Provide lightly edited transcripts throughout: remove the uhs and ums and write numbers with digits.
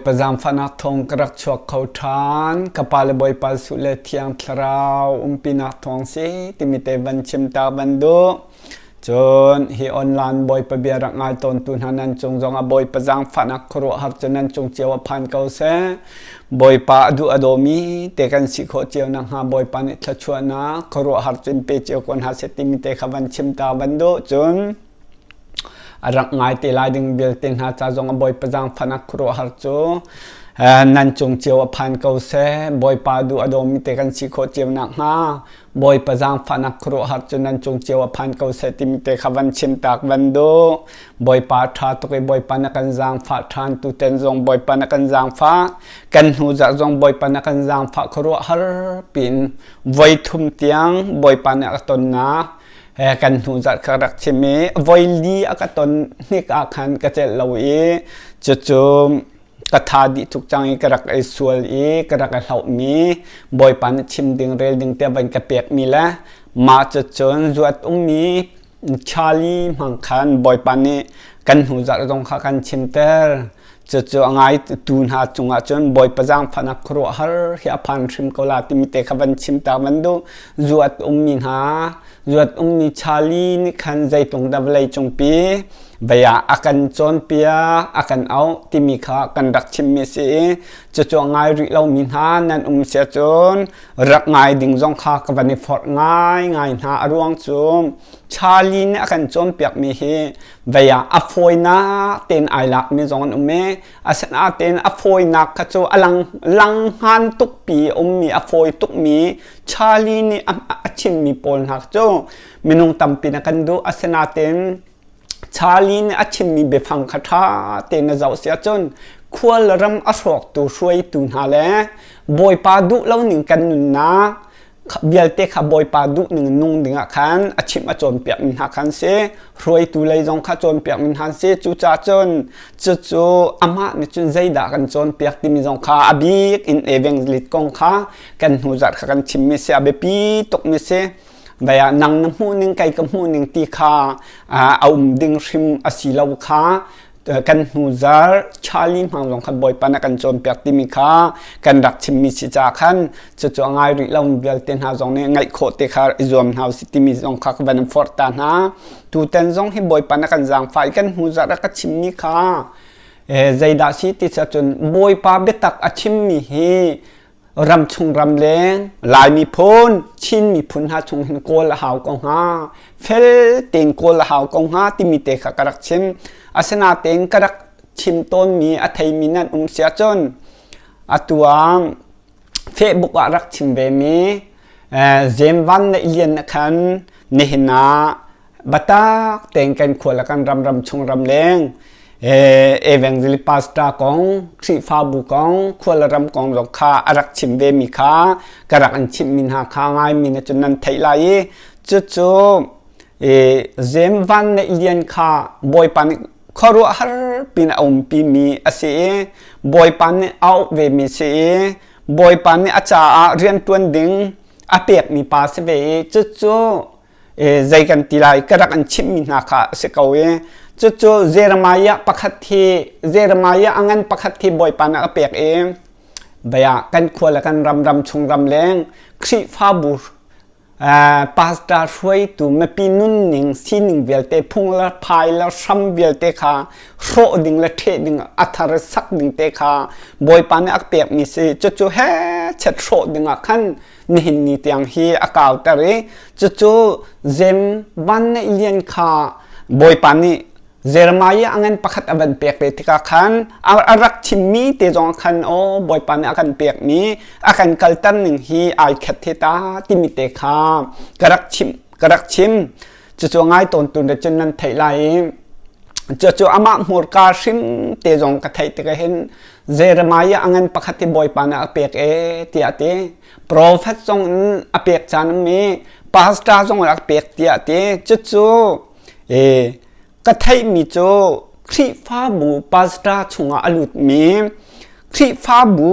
Bawipa zaangfahnak thawng ka rak chuak kho ṭhan. Ka pa le Bawipa Jesuh le Thiang Thlarau umpinak thawng si timi te van chim ta van duh. Cun hi online Bawipa bia rak ngai tawntu hna nan cung zongah Bawipa zaangfahnak khuaruahhar cu nan cung cio ah phan ko seh. Bawipa a duh a dawmi te kan si khawh cio nakhnga Bawipa nih thluachuahnak khuaruahhar cu in pe cio ko hna seh timi te kha van chim ta van duh. Cun A rak ngai te lai ding vialte hna ca zong a Bawipa zaangfahnak khuaruahhar cu nan cung cio a phan ko seh. Bawipa duh a dawmi te kan si khawh cio nakhnga Bawipa zaangfahnak khuaruahhar cu nan cung cio a phan ko seh timi te kha van chim tak van duh. Bawipa ṭha tuk i Bawipa na kan zaangfah ṭhan tuten zong Bawipa na kan zaangfah kan hnu zarh zong Bawipa na kan zaangfah khuaruahhar piin voi thum tiang Bawipa nih a tonnak kan hnu zarh ka rak chim i voi li a ka ton hnik ah khan ka celh lo i cucu ka tha dih tuk cang i ka rak ei sual i ka rak i hlauhmi Bawipa nih chim ding rel ding te van ka pekmi le mah cucun zuat ummi Charlie hmang khan Bawipa nih kan hnu zarh zong kha kan chimter. Cucu a ngaitu hna cungah cun Bawipa zaangfahnak khuaruahhar hi a phan hrim ko la timi te kha van chim ta van duh. Zuat ummi hna, zuat ummi Charlie nih khan zeitlung dah vawlei cungpi vei ah a kan cawnpiak, a kan auh timi kha kan rak chimmi a si i cucu a ngai rih lomi hna nan um sia cun rak ngai ding zong kha ka van i forh ngaingai hna. A ruang cu Charlie nih a kan cawnpiakmi hi vei ah a fawinak tein ai lakmi zong an um i asinain a fawinak kha cu a lang langhngan tukpi a ummi a fawi tukmi Charlie nih a chimmi pawl hna cu minung tampi na kan duh. Asinain Charlie nih a chimmi biafang kha ṭha tein na zoh si ahcun khual ram a hrawktu hruaitu hna le Bawipa duh lo ning kan nunnak vialte kha Bawipa duh ning nung dingah khan a chimh a cawnpiak mi hna khan si. Hruaitu lei zong kha cawnpiak mi hna si. Cucaah cun cucu amah nih cun zeidah kan cawnpiak timi zong kha a bik in evangelist kong kha kan hnu zarh kha kan chimmi si, a biapi tukmi si. Baya nang na hmuh ning, kei ka hmuh ning ti kha a um ding hrim a si lo kha kan hnu zar Charlie hmang zong khan Bawipa na kan cawnpiak timi kha kan rak chimmi si ca khan cucu a ngai rih lo vialte hna zong nih ngaih khawh te kha i zuam hna usih timi zong kha ka van forh ta hna. Tutan zong hi Bawipa na kan zaangfah i kan hnu zarh a ka chimmi kha zeidah si ti cun Bawipa biatak a chimmi hi ram chung ram leng Lai miphun, Chin miphun hna chung hin kawl a hau ko hnga, fel tein kawl a hau ko hnga timi te kha ka rak chim. Asinain ka rak chim tawnmi a theimi nan um si ahcun atu ah Facebook ah rak chim ve mi Jem Van Neih Lian na khan nihin ah Batak tein kan khua le kan ram, ram chung ram leng evangelist pastor kong, Khrihfabu kong, khua le ram kong zong kha a rak chim ve mi kha ka rak in chimh mi hna kha ngai mi na cun nan theih lai i cucu Jem Van Neih Lian kha Bawipa nih khuaruahhar pin a umpi mi a si i Bawipa nih a auh ve mi si i Bawipa nih a caah rianṭuan ding a pek mi pa si ve i cucu zei kan ti lai, ka rak an chimhmi hna kha a si ko i cucu Jeremiah pakhat hi, Jeremiah a ngan pakhat hi Bawipa nih a pek i bia kan khua le kan ram, ram chung ram leng Khrihfabu pastor hruaitu mipi nunning sining vialte, phung le phai le hram vialte kha hrawh ding le ṭheh ding, a thar sak ding te kha Bawipa nih a pekmi si. Cucu he chet hrawh ding ah khan nihin ni tiang hi a kauter i cucu Jem Van Neih Lian kha Bawipa nih Jeremiah a ngan pakhat a van pek ve tikah khan a rak chimmi te zong khan, aw, Bawipa nih a kan pekmi, a kan kalter ning hi ai khat the ta timi te kha ka rak chim ka rak chim. Cucu ngai tawn tu na cun nan theih lai i cucu amah hmurka hrim te zong ka theih tikah hin Jeremiah a ngan pakhat hi Bawipa nih a pek e tiah ti, prophet zong in a pek caan um i pastor zong a pek tiah ti. Cucu ka theihmi cu Khrihfabu pastor chungah a lutmi Khrihfabu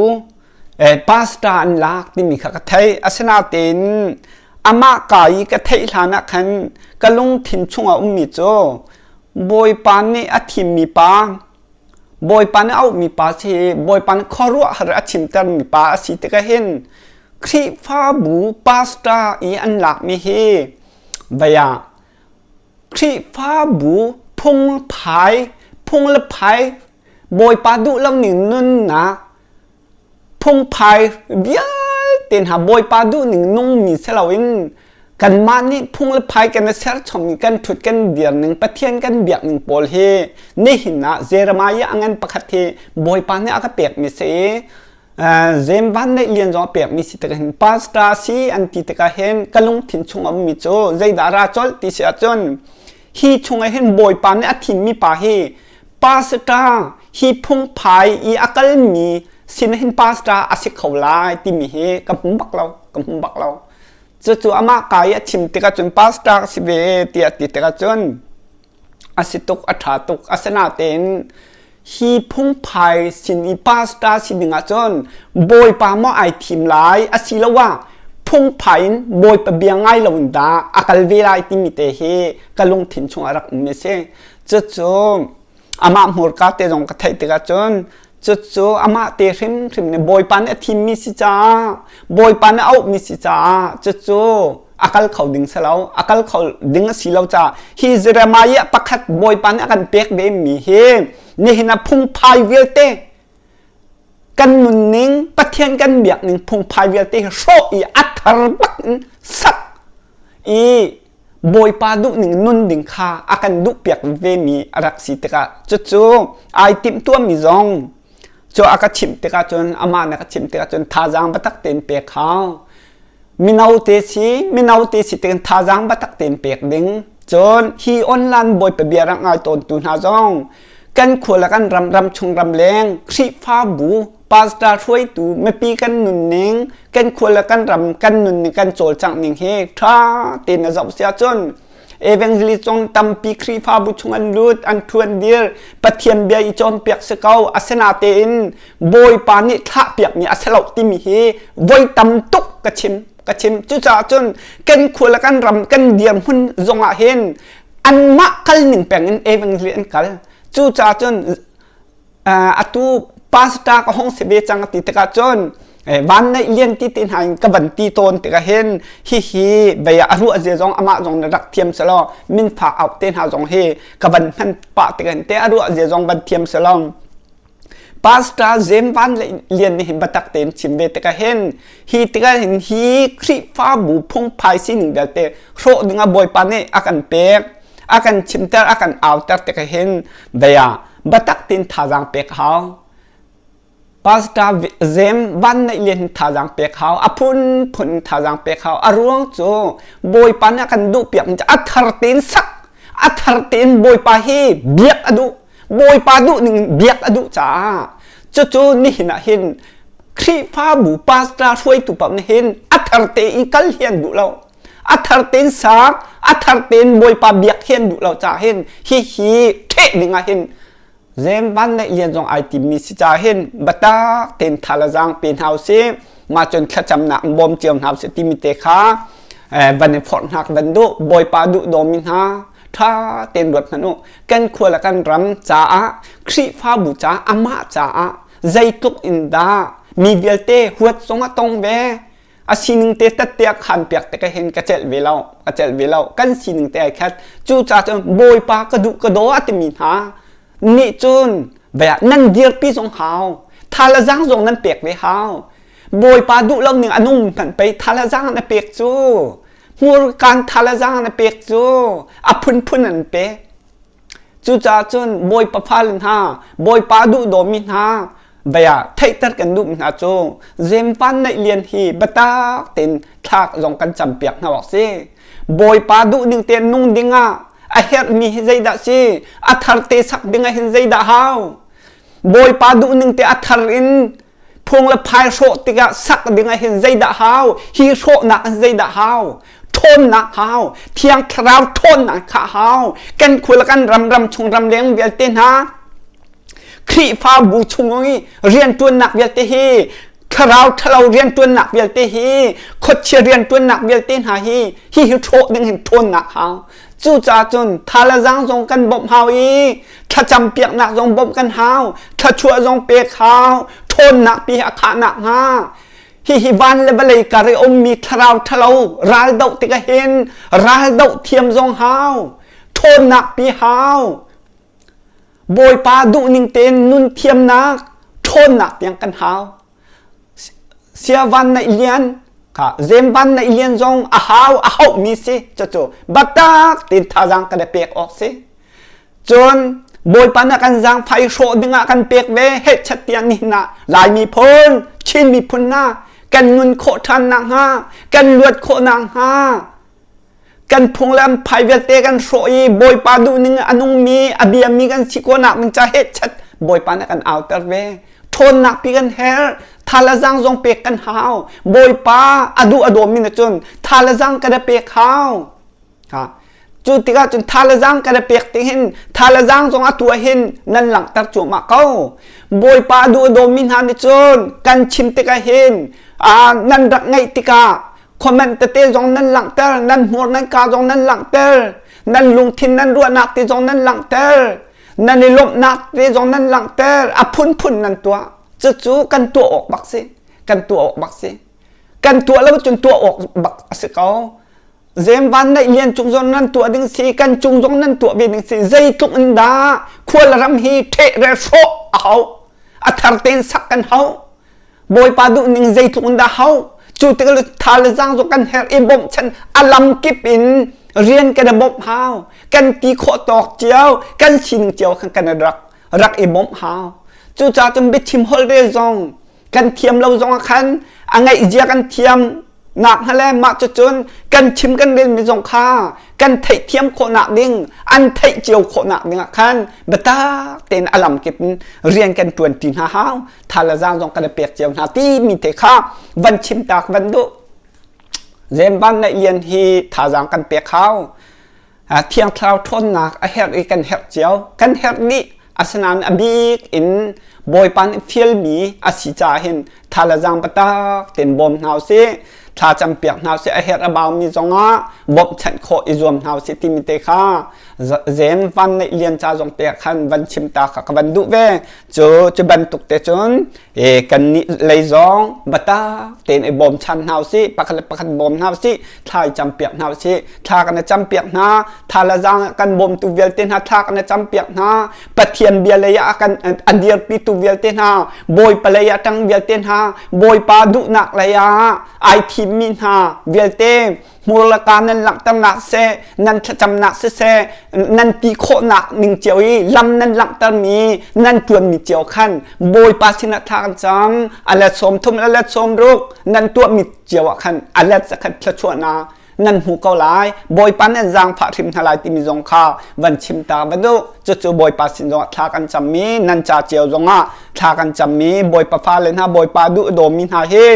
pastor an lak timi kha ka theih. Asinain amah ka i ka theih hlan ah khan ka lungthin chungah ummi cu Bawipa nih a thimmi pa. Bawipa nih auhmi pa si Bawipa nih khuaruahhar a chimtermi pa a si tikah hin Khrihfabu pastor i an lakmi hi vei ah Khrihfabu phungphai phung le phai Bawipa duh lo ning nunnak phungphai vialte hna Bawipa duhning nungmi si loin kanmah nih phung le phai kan i serchommi kan ṭhut kan dir ning Pathian kan biak ning pawl hi nihin ah Jeremiah a ngan pakhat hi Bawipa nih a ka pekmi si i Zem Van Neih Lian zong a pekmi si tikah hin pastor si an ti tikah hin ka lungthin chung a ummi cu zeidah ra colh ti si ahcun hi chungah hin Bawipa nih a thimmi pa hi pastor hi phungphai i a kalmi sin hin pastor a si kho lai timi hi ka hmu bak lo ka hmu bak lo. Cucu amah ka i a chim tikah cun pastor ka si ve tiah ti tikah cun a si tuk a ṭha tuk. Asinain hi phungphai sin i pastor si ding ahcun Bawipa maw ai thim lai asiloah phungphai in Bawipa bia ngai loin dah a kal ve lai timi te hi ka lungthin chungah rak um a si. Cucu amah hmurka te zong ka theih tikah cun cucu amah te hrimhrim nih Bawipa nih a thimmi si caah Bawipa nih a auhmi si caah cucu a kal kho ding si lo a kal kho ding a si lo caah hi Jeremiah pakhat Bawipa nih a kan pek ve mi hi nihin ah phungphai vialte kan nunning Pathian kan biak ning phungphai vialte hi hrawh i a thar bak in sak i Bawipa duhning nun ding kha a kan duhpiak vemi a rak si tikah cucu ai timhtuahmi zong cu a ka chimh tikah cun amah nih a ka chimh tikah cun thazaang biatak tein pek hau. Mino te si mino te si tein thazaang biatak tein pek ding. Cun hi online Bawipa bia rak ngai tawntu hna zong kan khua le kan ram ram chung ram leng Khrihfabu pastor hruaitu mipi kan nunning kan khua le kan ram kan nunning kan cawlcangh ning hi ṭha tein na zoh si ahcun evangelist zong tampi Khrihfabu chung an lut an ṭhuan dir Pathian bia i cawnpiak si ko asinatein Bawipa nih thlahpiakmi a si lo timi hi voi tam tuk ka chim ka chim. Cucaah cun kan khua le kan ram kan dirhmun zongah hin anmah kal ning peng in evangelist an kal. Cucaah cun atu pastor ka hong si ve cang ti tikah cun van neih lian ti ti hna in ka van ti tawn tikah hin hihi vei a ruah zia zong amah zong na rak thiam selaw min fa au te hna zong hi ka van hman pah tikah hin te a ruah zia zong van thiam selaw Pastor Zem Van Lian nih hin biatak tein chim ve tikah hin hi tikah hin hi Khrihfabu phungphai sining vialte hrawh dingah Bawipa nih a kan pek a kan chimter a kan auter tikah hin bia biatak tein thazaang pek hau. Pastor Zem Van Neih Lian hin thazaang pek hau a phunphun thazaang pek hau a ruang cu Bawipa nih a kan duhpiak a thar tein sak a thar tein Bawipa hi biak a duh Bawipa duh ning biak a duh caah cucu nihin ah hin Khrihfabu pastor hruaitu paoh nih hin a thar tein kal hi an duh lo. A thar tein sak, a thar tein Bawipa biak hi an duh lo caah hin hihi ṭheh ding ah hin Zem van neih lian zong ai timmi si caah hin biatak tein tha le zaang pe hna usih. Mah cun thlacamnak in bawm cio hna usih timi te kha van i forh hna ka van duh. Bawipa duh dawmi hna ṭha tein ruat hmanh u. Kan khua le kan ram caah, Khrihfabu caah, amah caah zeitluk in dah mi vialte huat zong a tong ve. A sining te tatte a khan piak te hin ka celh ve lo, ka celh ve lo. Kan sining te ai khat. Cucaah cun Bawipa ka duh ka daw a timi hna nih cun nan dirpi zong hau. Tha le zaang zong nan pek ve hau. Bawipa duh lo ning a nung hmanh pei tha le zaang na pek cu. Hmurkaan tha le zaang na pek cu a phunphun an pek. Cucaah cun Bawipa fale hna, Bawipa duhdawmi hna, vei ah theihter kan duhmi hna cu Zemvan neih lian hi biatak tein thlak zong kan campiak hna awk si. Bawipa duhning tein nung dingah a herhmi hi zeidah si? A thar te sak dingah hin zeidah hau? Bawipa duhning te a thar in phung le phai hrawh tikah sak ding ah hin zeidah hau? Hi hrawhnak hin zeidah hau? Ṭhawnnak hau. Thiang Thlarau ṭhawnnak kha hau. Kan khua le kan ram ram chung ram leng vialte hna Khrihfabu chung i rianṭuannak vialte hi thlarau ṭhalo rianṭuannak vialte hi khuachia rianṭuannak vialte hna hi hi hi ṭhawh ding hin ṭhawnnak hau. Cucaah cun tha le zaang zong kan bawmh hau i thlacam piaknak zong bawmh kan hau, thluachuah zong pek hau, ṭhawnnak pi a khahnak hnga. Hihi van le vawlei kar i ummi thlarau ṭhalo ral doh tikah hin ral doh thiam zong hau, ṭhawnnak pi hau. Bawipa duhning tein nun thiamnak, ṭhawnnak tiang kan hau. Sia van naih lian kha zem van naih lian zong a hau a hauhmi si cucu biatak tein thazaang kan i pek awk si. Cun Bawipa nih kan zaangfah i hrawh dingah kan pek ve hehchat tiah nihin ah Lai miphun Chin miphun hna kan nun khawh ṭhan nakhnga kan luat khawh nakhnga kan phunglam phai vialte kan hrawh i Bawipa duhning a nungmi a biami kan si khawhnak ding ca hehchat Bawipa nih kan auter ve. Ṭhawnnak pi kan herh tha le zaang zong pek kan hau. Bawipa a duh a dawmi nih cun tha le zaang kan i pek hau. Ha. Cu tikah cun tha le zaang kan i pek ti hin tha le zaang zong a tuah hin nan langhter cuahmah ko. Bawipa a duh a dawmi hna nih cun kan chim tikah hin nan rak ngaih tikah comment tete zong nan langhter, nan hmur nan ka zong nan langhter, nan lungthin nan ruahnak ti zong nan langhter, nan i lawmhnak te zong nan langhter, a phunphun nan tuah. Cucu kan tuah awk bak si. Kan tuah awk bak si. Kan tuah lo cun tuah awk bak a si ko. Zem van naih lian cung zong nan tuah ding si kan cung zong nan tuah ve ding si zeitluk in dah khual ram hi ṭheh re hrawh a hau a thar tein sak kan hau bawipa duh ning zeitluk in dah hau cu tik tha le zaang zong kan herh i bawmhchan a lam kip in rian kan i bawmh hau kan ti khawh tawk cio kan sining cio khan kan rak rak i bawmh hau cucaah cun biachim holh rel zong kan thiam lo zong ah khan a ngaih zia kan thiam nak hnga le mah cucun kan chim kan relmi zong kha kan theihthiam khawhnak ding an theih cio khawhnak ding ah khan biatak tein a lam kip in rian kan ṭuan ṭi hna hau tha le zaang zong kan i pek cio hna timi te kha van chim tak van duh Zemban Naih Lian hi thazaang kan pek hau Thiang Thlarau ṭhawnnak a herh i kan herh cio. Kan herh dih. Asinain a bik in Bawipa nih fialmi a si caah hin tha le zaang biatak tein bawm hna usih. Thla campiak hna usih. A herh a baumi zongah bawmhchanh khawh i zuam hna usih timi te kha Zen Van Neih Lian ca zong te ah khan van chim ta kha ka van duh ve. Cu cu bantuk te cun e kan nih lei zong biatak tein i bawmchan hna usih pakhat le pakhat bawm hna usih thla i campiak hna usih thla kan i campiak hna tha le zaang kan bawmtu vialte hna thla kan i campiak hna Pathian bia lei ah kan a dirpitu vialte hna Bawipa lei ah ṭang vialte hna Bawipa duhnak lei ah ai thimmi hna vialte hmur le ka nan langhternak seh nan thlacamnak siseh nan ti khawhnak ning cio i lam nan langhtermi nan ṭuanmi cio khan Bawipa sinah thla kan cam a let 30 a let 60 nan tuahmi cio ah khan a let zakhat thluachuahnak nan hmu ko lai Bawipa nan zaangfah hrim hna lai timi zong kha van chim ta va duh cucu Bawipa sin zongah thla kan cammi nan ca cio zongah thla kan cammi Bawipa fale hna Bawipa duh dawmi hna hi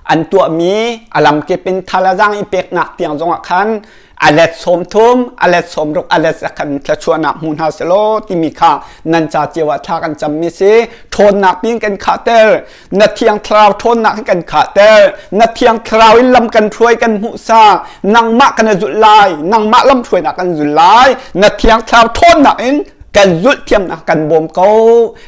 An tuahmi a lamkip in thalazang i peknak tiang zongah khan a let 30, a let 60, a let zakhat thluachuahnak hmu hna selaw timi kha nan ca cio ah thla kan cammi si. Ṭhawnnak pin kan khahter. Na thiang thlarau ṭhawnnak in kan khahter. Na thiang thlarau in lam kan hruai kan hmuhsa. Nangmah kan i zulh lai. Nangmah lam hruainak kan zul lai. Na thiang thlarau ṭhawnnak in kan zulh thiamnak kan bawm ko.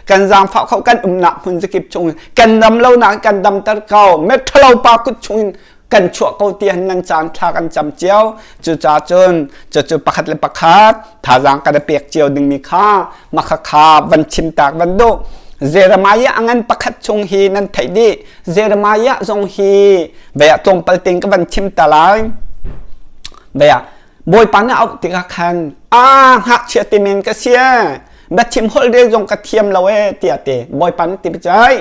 Kan zaangfah kho kan umnak hmun zakip chung kan dam lonak kan damter ko meṭhalo pa kut chungin kan chuah ko ti han nan caan thla kan cam cio cucaah cun cucu pakhat le pakhat thazaang kan i pek cio dingmi kha makha kha van chim tak van duh Jeremiah a ngan pakhat chung hi nan theih dih Jeremiah zong hi bia tlawmpal ting ka van chim ta lai bia Bawipa na auh tikah khan a ngakchia ti men ka si biachim holh rel zong ka thiam lo ee tiah ti Bawipa nih ti cai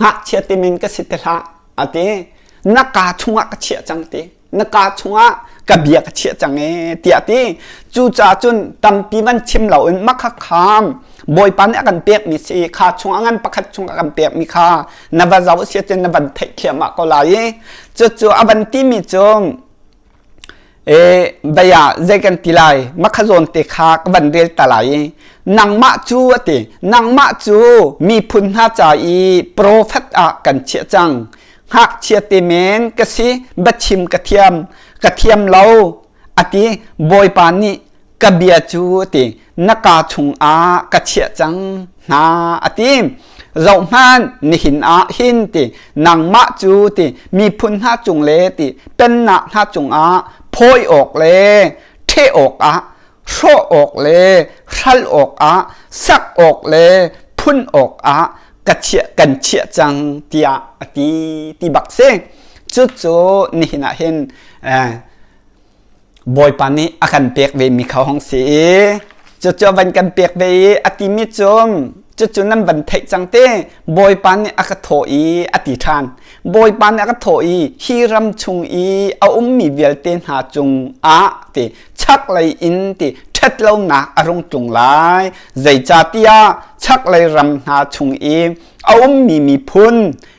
ngakchia ti men ka si ti hlah a ti na kaa chungah ka chiah cang ti na kaa chungah ka bia ka chiah cang ee tiah ti cucaah cun tampi van chim lo in makha kham Bawipa nih a kan pekmi si kha chungah ngan pakhat chungah kan pekmi kha na va zoh sia cun na van theih thliahmah ko lai i cucu a van timi cu Bia zei kan ti lai makha zawn te kha ka van rel ta lai i nangmah cu a ti nangmah cu miphun hna ca i profet ah kan chiah cang ngakchia te men ka si biachim ka thiam ka thiam lo. A ti, Bawipa nih ka bia cu a ti, na kaa chungah ka chiah cang hna a ti. Zohhmanh, nihin ah hin ti, nangmah cu ti, miphun hna cung le ti, pennak hna cungah phawi awk le ṭheh awkah, hrawh awk le hral awkah, sak awk le phun awkah ka chiah kan chiah cang tiah a ti ti bak si. Cucu nihin ah hin eh, Bawipa nih a kan pek ve mi kha hong si i cucu a van kan pek ve i a timi cu cucu nan van theih cang te Bawipa nih a ka thawh i a ti ṭhan. Bawipa nih a ka thawh i hi ram chung i a ummi vialte hna cung ah ti chaklei in ti ṭhatlonak a rung tlung lai. Zeicahtiah chaklei ram hna chung i a ummi miphun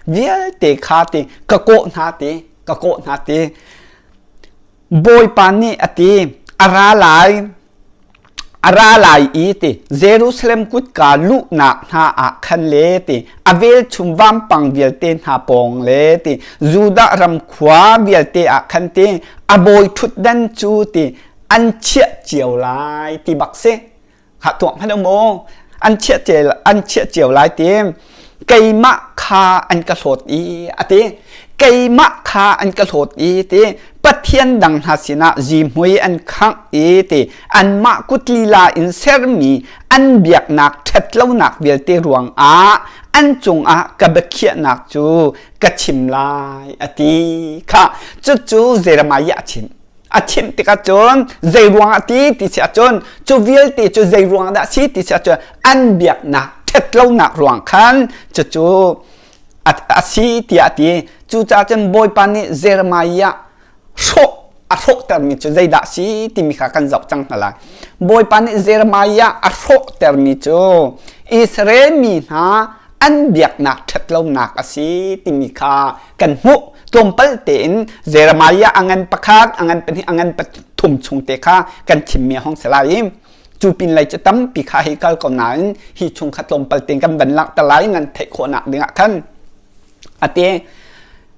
vialte kha ti ka kawh hna ti ka kawh hna ti Bawipa nih a ti, a ra lai, a ra lai i ti Jerusalem kutka luhnak hna ah khan le ti a velchum vampang vialte hna pawng le ti Judah ram khua vialte ah khan ti a bawi ṭhutdan cu ti an chiah cio lai ti bak si. Ha tuah hmanh maw an chiah an chiah cio lai ti keimah kha an ka hlawt i a ti keimah kha an ka hlawt i ti pathian dang hna sinah zihmui an khangh i ti anmah kut lila in sermi an biaknak ṭhatlonak vialte ruangah an cungah ka biakhiahnak cu ka chim lai a ti kha cucu Jeremiah a chim a chimh tikah cun zei ruangah ti ti si ahcun cu vialte cu zei ruang dah si ti si ahcun an biaknak ṭhatlonak ruang khan cucu a si tiah a ti. Cucaah cun Bawipa nih Jeremiah hrawh a hrawhtermi cu zeidah si timi kha kan zoh cang hna lai. Bawipa nih Jeremiah a hrawhtermi cu Israel mi hna an biaknak ṭhatlonak a si timi kha kan hmuh. Tlawmpal tein Jeremiah a ngan pakhat, a ngan pahnih, a ngan pathum chung te kha kan chimmi a hong si lai i cu pin lei cu tampi kha hei kal ko nain hi chung kha tlawmpal tein kan van langhter lai nan theih khawhnak dingah khan a ti.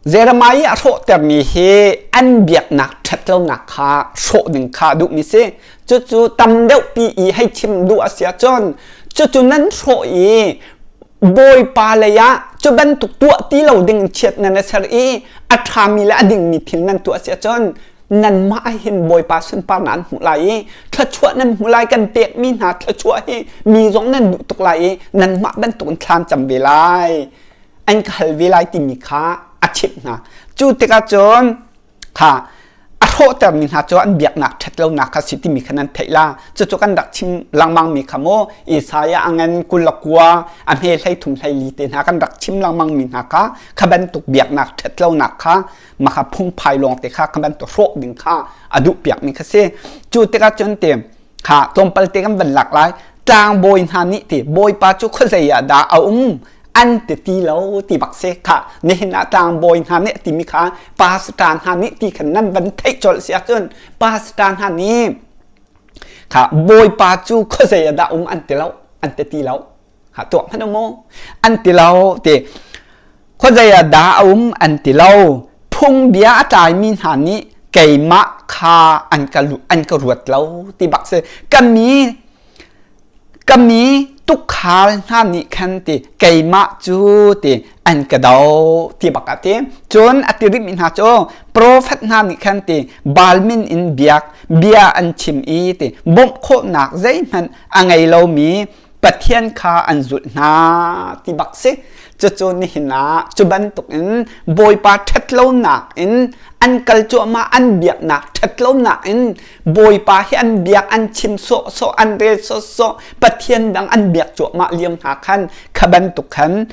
Jeremiah a hrawhtermi hi an biaknak ṭhatlonak kha hrawh ding kha duhmi si. Cucu tam deuh pi i hei chim duh a si ahcun cucu nan hrawh i Bawipa lei ah cu bantuk tuah ti lo ding chiat nan i ser i a ṭhami le a dingmi thil nan tuah si ahcun nanmah hin Bawipa sunparnak an hmuh lai i thluachuah nan hmu lai kan pekmi hna thluachuah hi mi zong nan duh tuk lai i nanmah bantuk in thlan cam ve lai an ka hal ve lai timi kha a chimh hna. Cu tikah cun kha a hrawhtermi hna cu an biaknak ṭhatlonak kha si timi kha nan theih la. Cucu kan rak chim lengmangmi kha mu Isaiah a ngan 29 a hme 33 hlei te hna kan rak chim lengmangmi hna kha kha bantuk biaknak ṭhatlonak kha maka phungphai lawng te kha kha bantuk hrawh ding kha a duh piakmi kha si. Cu tikah cun te kha tlawmpal te kan van lak lai tlangbawi hna nih ti bawipa cu khuazei ah dah a um an ti ti lo ti bak si kha nihin ah tlangbawi hna nih timi kha pastor hna nih ti khan nan van theih colh si ahcun pastor hna nih kha bawipa cu khuazei ah dah um an ti lo an ti ti lo ha tuah hmanh maw an ti lo ti khuazei ah dah a um an ti lo phungbia a tlaimi hna nih keimah kha an ka an ka ruat lo ti bak si ka mi ka mi tukhal hna nih khan ti keimah cu ti an ka do ti bak ah ti cun a ti rihmi hna cu profet hna nih khan ti Baal min in biak bia an chim i ti bawmh khawhnak zeihmanh a ngei lomi Pathian kha an zulh hna ti bak si. Cucu nihin ah cu bantuk in Bawipa ṭhatlonak in an kal cuahmah an biaknak ṭhatlonak in Bawipa hi an biak an chim sawhsawh an rel sawhsawh Pathian dang an biak cuahmah lio hna khan kha bantuk khan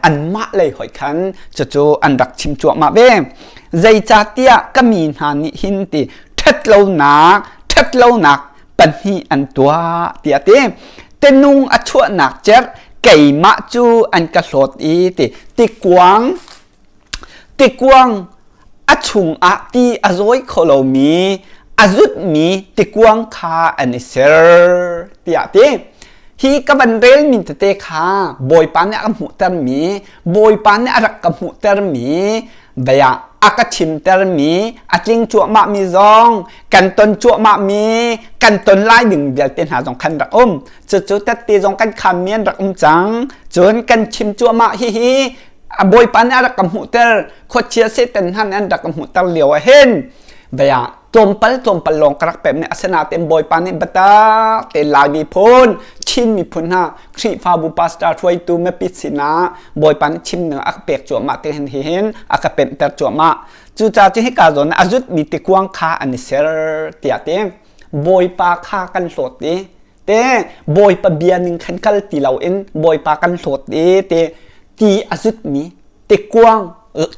anmah lei hoi khan cucu an rak chim cuahmah ve. Zeicahtiah ka mi hna nih hin ti ṭhatlonak ṭhatlonak pahnih an tuah tiah a ti. Tenung a chuahnak cerh keimah cu an ka hlawt i ti tikuang tikuang a chungah ti a zawi kho lomi a zutmi tikuang kha an i ser tiah a ti. Hi ka van relmi tete kha Bawipa nih a ka hmuhtermi Bawipa nih a rak ka hmuhtermi Bia a ka chimtermi a tling cuahmahmi zong kan ton cuahmahmi kan ton lai ding vialte hna zong khan rak um. Cucu tette zong kan khammi an rak um cang. Cun kan chim cuahmah hihi a Bawipa nih a rak ka hmuhter khuachia Satan hna nih an rak ka hmuhter lio ah hin bia tlawmpal tlawmpal lawng ka rak pemh nih asinain Bawipa nih biatak te Lai miphun Chin miphun hna Khrihfabu pastor hruaitu mipi sinah Bawipa nih chim ning a ka pek cuahmah te hin hin a ka pemhter cuahmah. Cucaah cu hika zawn ah a zutmi tikuang kha an i ser tiah ti Bawipa kha kan hlawt i te Bawipa bia ning khan kal ti loin Bawipa kan hlawt i te ti a zutmi tikuang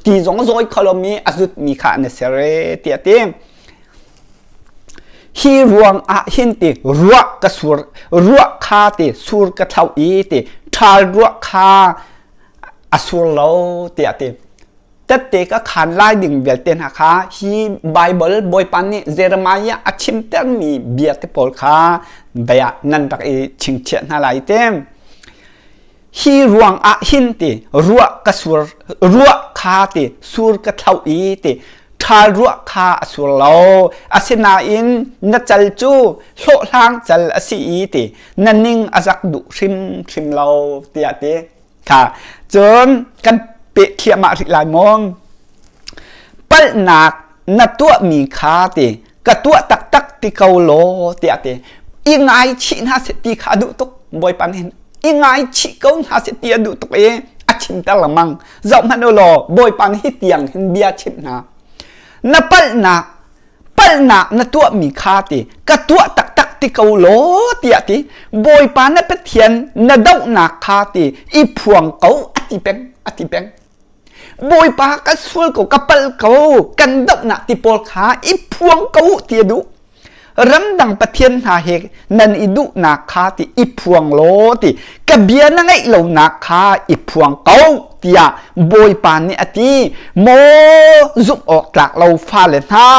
ti zong a zawi kho lomi a zutmi kha an i ser e tiah ti. Hi ruang ah hin ti ruah ka sur ruah kha ti sur ka thlauh i ti ṭhal ruah kha a sur lo tiah ti. Tette ka khaan lai ding vialte hna kha hi Baibal Bawipa nih Jeremiah a chimtermi bia te pawl kha bia nan rak i chingchiah hna lai te. Hi ruang ah hin ti ruah ka sur ruah kha ti sur ka thlauh i ti ṭhal ruah kha a sur lo. Asinain na cal cu hlawhhlang cal a si i ti na ning a zak duh hrimhrim lo tiah ti. Kha cun kan peh thliahmah rih lai maw? Palhnak na tuahmi kha ti ka tuah taktak ti ko law tiah ti i ngaichih hna seh ti kha a duh tuk. Bawipa nih i ngaichih ko hna seh ti a duh tuk i a chimter lengmang. Zoh hmanh u law Bawipa nih hi tiang hin bia chimh hna. Na palhnak palhnak na tuahmi kha ti ka tuah taktak ti ko law tiah ti Bawipa na Pathian na dohnak kha ti i phuang ko a ti peng a ti peng. Bawipa ka sual ko ka palh ko kan dohnak ti pawl kha i phuang ko ti a duh. Ramdang pathian hna he nan i duhnak kha ti i phuang law ti ka bia na ngaih lonak kha i phuang ko tiah Bawipa nih a ti. Maw zumh awk tlak lo fale hna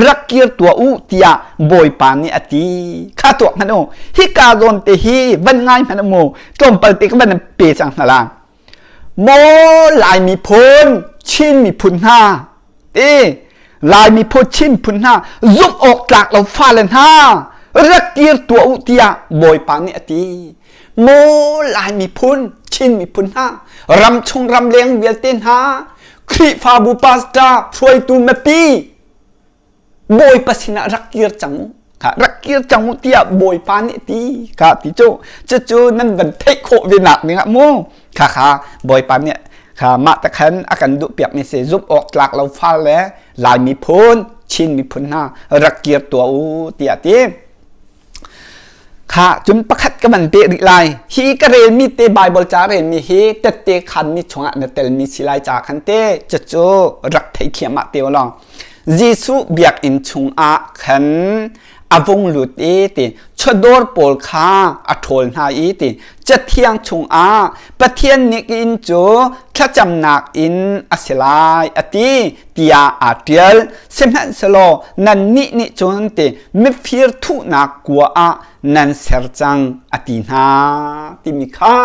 rak kir tuah u tiah Bawipa nih a ti. Kha tuak hmanh u. Hika zawn te hi van ngai hmanh u mu. Tlawmpal te ka van pe cang hna la. Maw Lai miphun, Chin miphun hna ti Lai miphun Chin phun hna zumh awk tlak lo fale hna rak kir tuah u tiah Bawipa nih a ti. Maw Lai miphun, Chin miphun hna, ramchung ramleng vialte hna, Khrihfabu pastor, hruaitu mipi, Bawipa sinah rak kir cang u. Rak kir cang u tiah Bawipa nih ti kha ti cu cucu nan van theih khawh ve nak ding ah mu kha kha Bawipa nih kha mah te khan a kan duh piak mi si zumh awk tlak lo fal le Lai miphun Chin miphun hna rak kir tuah u tiah ti. Kha cun pakhat ka van peh rih lai. Hi ka relmi te Bible ca relmi hi tette khanmi chungah na telmi si lai ca khan te cucu rak theithiam ah te law. Jesuh biakinn chungah khan a vung lut i ti chawdawr pawl kha a ṭhawl hna i ti cathiang chungah Pathian nih inn cu thlacamnak inn a si lai a ti tiah aa ṭial. Sihmanhsehlaw nannih nih cun ti mifir thuhnak kua ah nan ser cang a ti hna timi kha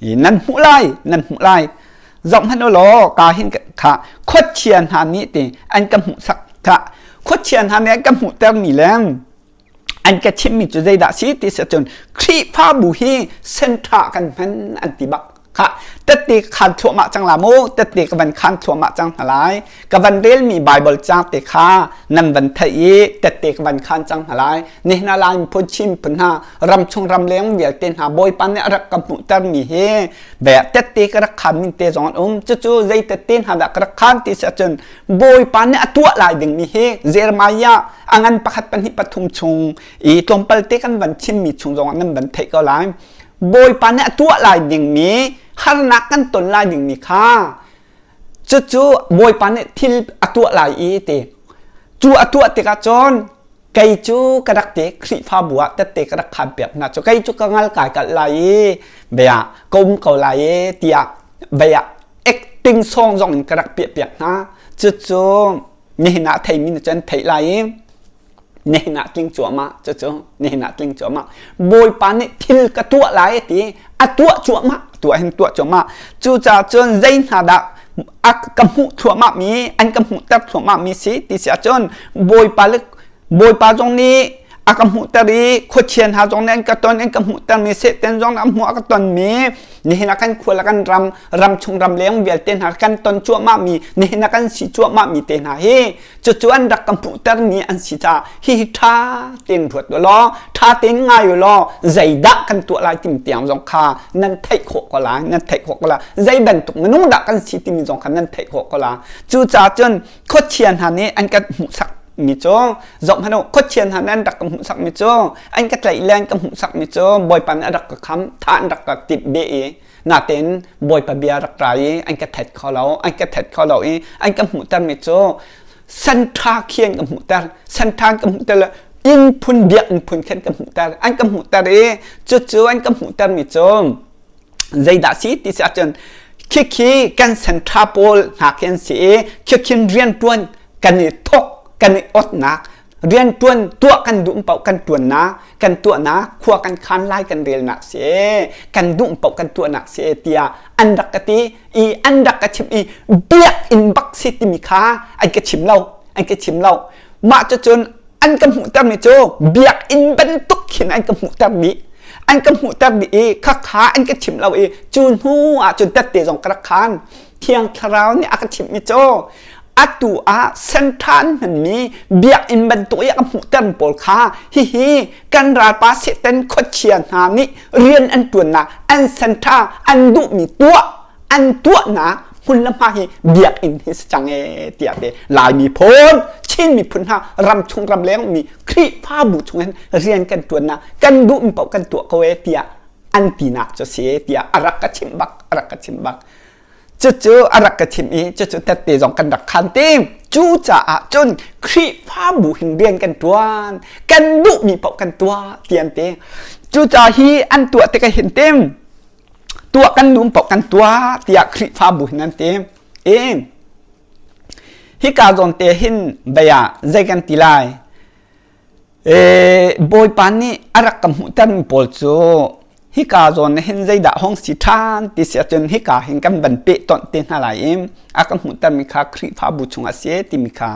nan hmuh lai nan hmuh lai. Zoh hmanh u law ka hin kha khuachia hna nih ti an ka hmuhsak kha khuachia hna nih an ka hmuhtermi le an ka chimmi cu zeidah si ti si cun Khrihfabu hi senṭha kan hman an ti bak kha tette khan thluahmah cang la mu tette ka van khan thluahmah cang hna lai ka van relmi Bible ca te kha nan van theih i tette ka van khan cang hna lai nihin ah Lai miphun Chin miphun hna ramchung ramleng vialte hna Bawipa nih a rak ka hmuhtermi hi be tette ka rak khan ning te zong an um cucu zei tette hna dah ka rak khan ti si ahcun Bawipa nih a tuah lai dingmi hi Jeremiah a ngan pakhat pahnih pathum chung i tlawmpal te kan van chimmi chung zong ah nan van theih ko lai Bawipa nih a tuah lai dingmi harnak kan ton lai dingmi kha cucu Bawipa nih thil a tuah lai i ti cu a tuah tikah cun kei cu ka rak ti Khrihfabu ah tette ka rak khan piak hna cu kei cu ka ngal kai kalh lai i bia ka um ko lai i tiah bia acting song zong in ka rak piah piak hna cucu nihin ah theimi nih cun theih lai i nihin ah tling cuahmah cucu nihin ah tling cuahmah Bawipa nih thil ka tuah lai ti a tuah cuahmah tuah hin tuah cuahmah cucaah cun zei hna dah A ka hmuh thluahmah mi an ka hmuhter thluahmah mi si ti si ahcun Bawipa le Bawipa zong nih a ka hmuhter i khuachia hna zong nih an ka ton an ka hmuhter mi Satan zong nih a hmuh a ka ton mi nihin ah kan khua le kan ram ram chung ram leng vialte hna kan ton cuahmah mi nihin ah kan si cuahmah mi te hna hi cucu an rak ka hmuhter mi an si caah hihi ṭha tein ruat u law ṭha tein ngai u law zeidah kan tuah lai timi tiang zong kha nan theih khawh ko lai nan theih khawh ko lai zei bantuk minung dah kan si timi zong kha nan theih khawh ko lai cucaah cun khuachia hna nih an kan hmuhsak mi cu zoh hmanh u khuachia hna nih an rak ka hmuhsak mi cu an ka tlaih le an ka hmuhsak mi cu bawipa nih a rak ka kham tha an rak ka timh beh i natein bawipa bia rak ra i an ka thet kho lo an ka thet kho lo i an ka hmuhter mi cu sanṭha khi an ka hmuhter sanṭha an ka hmuhter le inn phun biakinn phun khin ka hmuhter an ka hmuhter i cucu an ka hmuhter mi cu zeidah si ti si ahcun khikhi kan senṭha pawl hna khi an si i khikhin rianṭuan kan i thawk kan i otnak rianṭuan tuah kan duh paoh kan ṭuannak kan tuahnak khua kan khan lai kan relnak si kan duh paoh kan tuahnak si tiah an rak ka ti i an rak ka chim i biakinn bak si timi kha an ka chim lo an ka chim lo mah cucun an ka hmuhtermi cu biakinn bantuk khin an ka hmuhter dih an ka hmuhter dih i khakha an ka chimh lo i cu hnu ah cun tette zong ka rak khan thiang thlarau nih a ka chimhmi cu atu ah senṭhan hmanmi biakinn bantuk i a ka hmuhter pawl kha hihi kan ralpa Satan khuachia hna nih rian an ṭuannak an senṭha an duhmi tuah an tuahnak hmun le hma hi biakinn hi si cang ee tiah te Lai miphun Chin miphun hna ram chung ram leng mi Khrihfabu chung hin rian kan tuannak kan duh paoh kan tuah ko ee tiah an tinak cu si ee tiah a rak ka chimh bak a rak ka chimh bak cucu a rak ka chimh i cucu tette zong kan rak khan te cu caah cun Khrihfabu hin rian kan tuan kan duhmi paoh kan tuah tian te cucaah hi an tuah tikah hin tim tuah kan dum paoh kan tuah tiah Khrihfabu hin an ti. E hika zawn te hin bia zei kan ti lai e Bawipa nih a rak ka hmuhter mi pawl cu hika zawn hin zeidah hong si ṭhan ti si ahcun hika hin kan van peh tonh te hna lai i a ka hmuhter mi kha Khrihfabu chungah si timi kha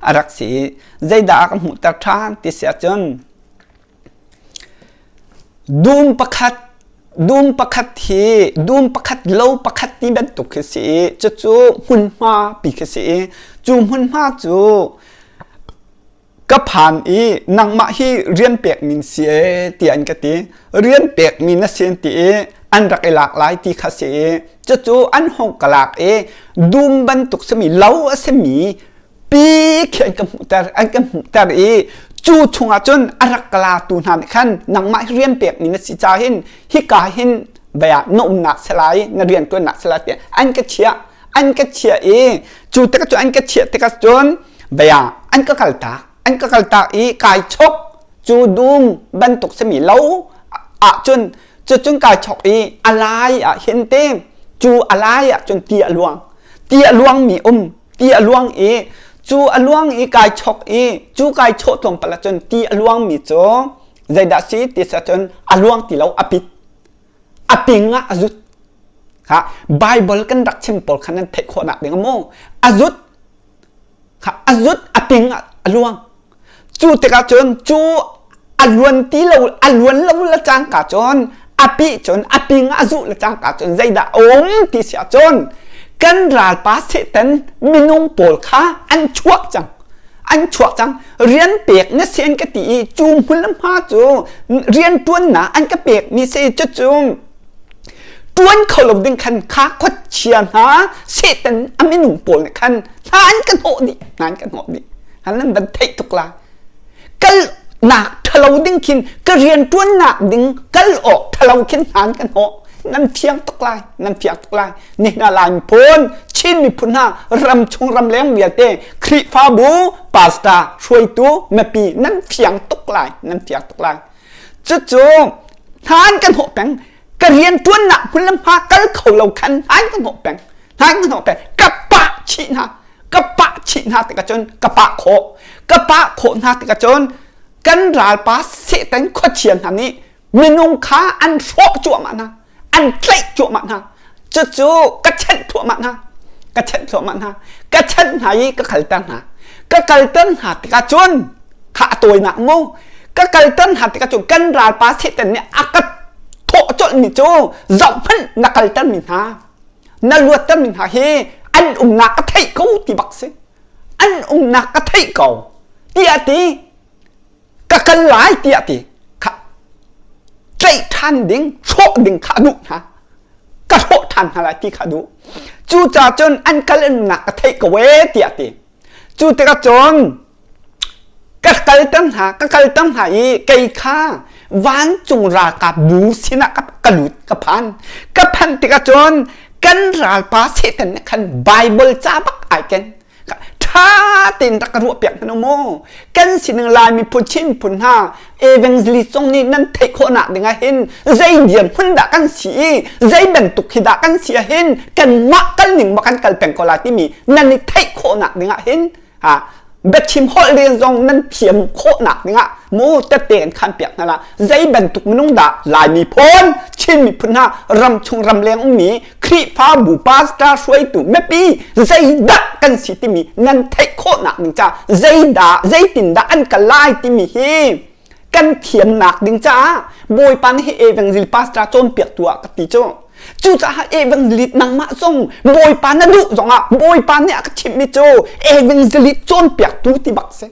a rak si i zeidah a ka hmuhter ṭhan ti si ahcun Dum pakhat dum pakhat hi dum pakhat lo pakhat ti bantuk khi si i cucu hmunhma pi khi si i cu hmunhma cu ka phan i nangmah hi rian pek min si ee tiah an ka ti. Rian pek mi na si an ti i an rak i lak lai ti kha si i cucu an hong ka lak i dum bantuk simi lo a simi pi khi an ka hmuhter an ka hmuhter i cu chungah cun a rak ka latu hna nih khan nangmah hi rian pekmi na si ca hin hika hin bia na umnak si lai na rian ṭuannak si lai tiah an ka chiah an ka chiah i cu tikah cu an ka chiah tikah cun bia an ka kaltak an ka kaltak i kai chok cu dum bantuk simi lo ahcun cu cun kai chok i a lai ah hin te cu a lai ah cun ti a luang ti a luangmi um ti a luang i cu a luang i kai chok i cu kai chawh tlawmpal ahcun ti a luangmi cu zeidah si ti si ahcun a luang ti lo a pit a ping ah a zut ha Bible kan rak chim pawl kha nan theih khawhnak ding mu a zut kha a zut a ping ah a luang Cu tikah cun cu a luan ti lo a luan lo le cangka cun a pih cun a ping a zuh le cangka cun zeidah a um ti si ahcun kan ralpa Satan minung pawl kha an chuak cang an chuak cang rian pek na si an ka ti i cu hmun le hma cu rian ṭuannak an ka pek mi si cucu ṭuan kho lo ding khan kha khuachia hna Satan a minung pawl nih khan hna an ka hnawh dih hna an ka hnawh dih han nan van theih tuk la kal nak thalo ding khin ka rian tuannak ding kal awk thalo khin hnan kan hnawh nan fiang tuk lai nan fiang tuk lai ni hna lai miphun Chin miphun hna ram chung ram leng vialte Khrihfabu pastor hruaitu mipi nan fiang tuk lai nan fiang tuk lai cucu hnan kan hnawh peng ka rian tuannak hmun le hma kal kho lo khan hnan kan hnawh peng hnan kan hnawh peng ka pah chih hna ka pah chih hna tikah cun ka pah khawh ka pah khawh hna tikah cun kan ralpa Satan khuachia hna nih minung kha an hrawh cuahmah hna an tlaih cuahmah hna cucu ka chenh thuahmah hna. Ka chanh thluahmah hna. Ka chanh hna i ka kalter hna. Ka kalter hna tikah cun kha a tawinak mu. Ka kalter hna tikah cun kan ralpa Satan nih a ka thawh colhmi cu zohhmanh na kaltermi hna na luattermi hna hi an umnak ka theih ko ti bak si. An umnak ka theih ko tiah ti. Ka kal lai tiah ti kha tlaih ṭhan ding hrawh ding kha a duh hna ka hrawh ṭhan hna lai ti kha a duh cucaah cun an kal nak ka theih ko ee tiah ti cu tikah cun ka kalter hna ka kalter hna i kei kha vancung ralkap bu sinah ka, ka lut ka phan ka phanh tikah cun kan ralpa Satan nih khan Bible ca bak ai ken ṭha tein rak ka ruahpiak hmanh u mu. Kan sining Lai miphun Chin miphun hna evangelist zong nih nan theih khawhnak ding ah hin zei dirhmun dah kan si i zei bantuk hi dah kan si ah hin kanmah kal ning maw kan kal peng ko lai timi nan i theih khawhnak ding ah hin ha biachim holh len zong nan thiam khawhnak ding ah mu tette kan khan piak hna la zei bantuk minung dah Lai miphun Chin miphun hna ram chung ram leng ummi Khrihfabu pastor hruaitu mipi zeidah kan si timi nan theih khawhnak ding ca zeidah zeitindah an kal lai timi hi kan thiamnak ding caah Bawipa nih hi evangel pastor cawnpiaktu ah ka ti cu cucaah evangelist nangmah zong Bawipa na duh zongah Bawipa nih a ka chimhmi cu evangelist cawnpiaktu ti bak si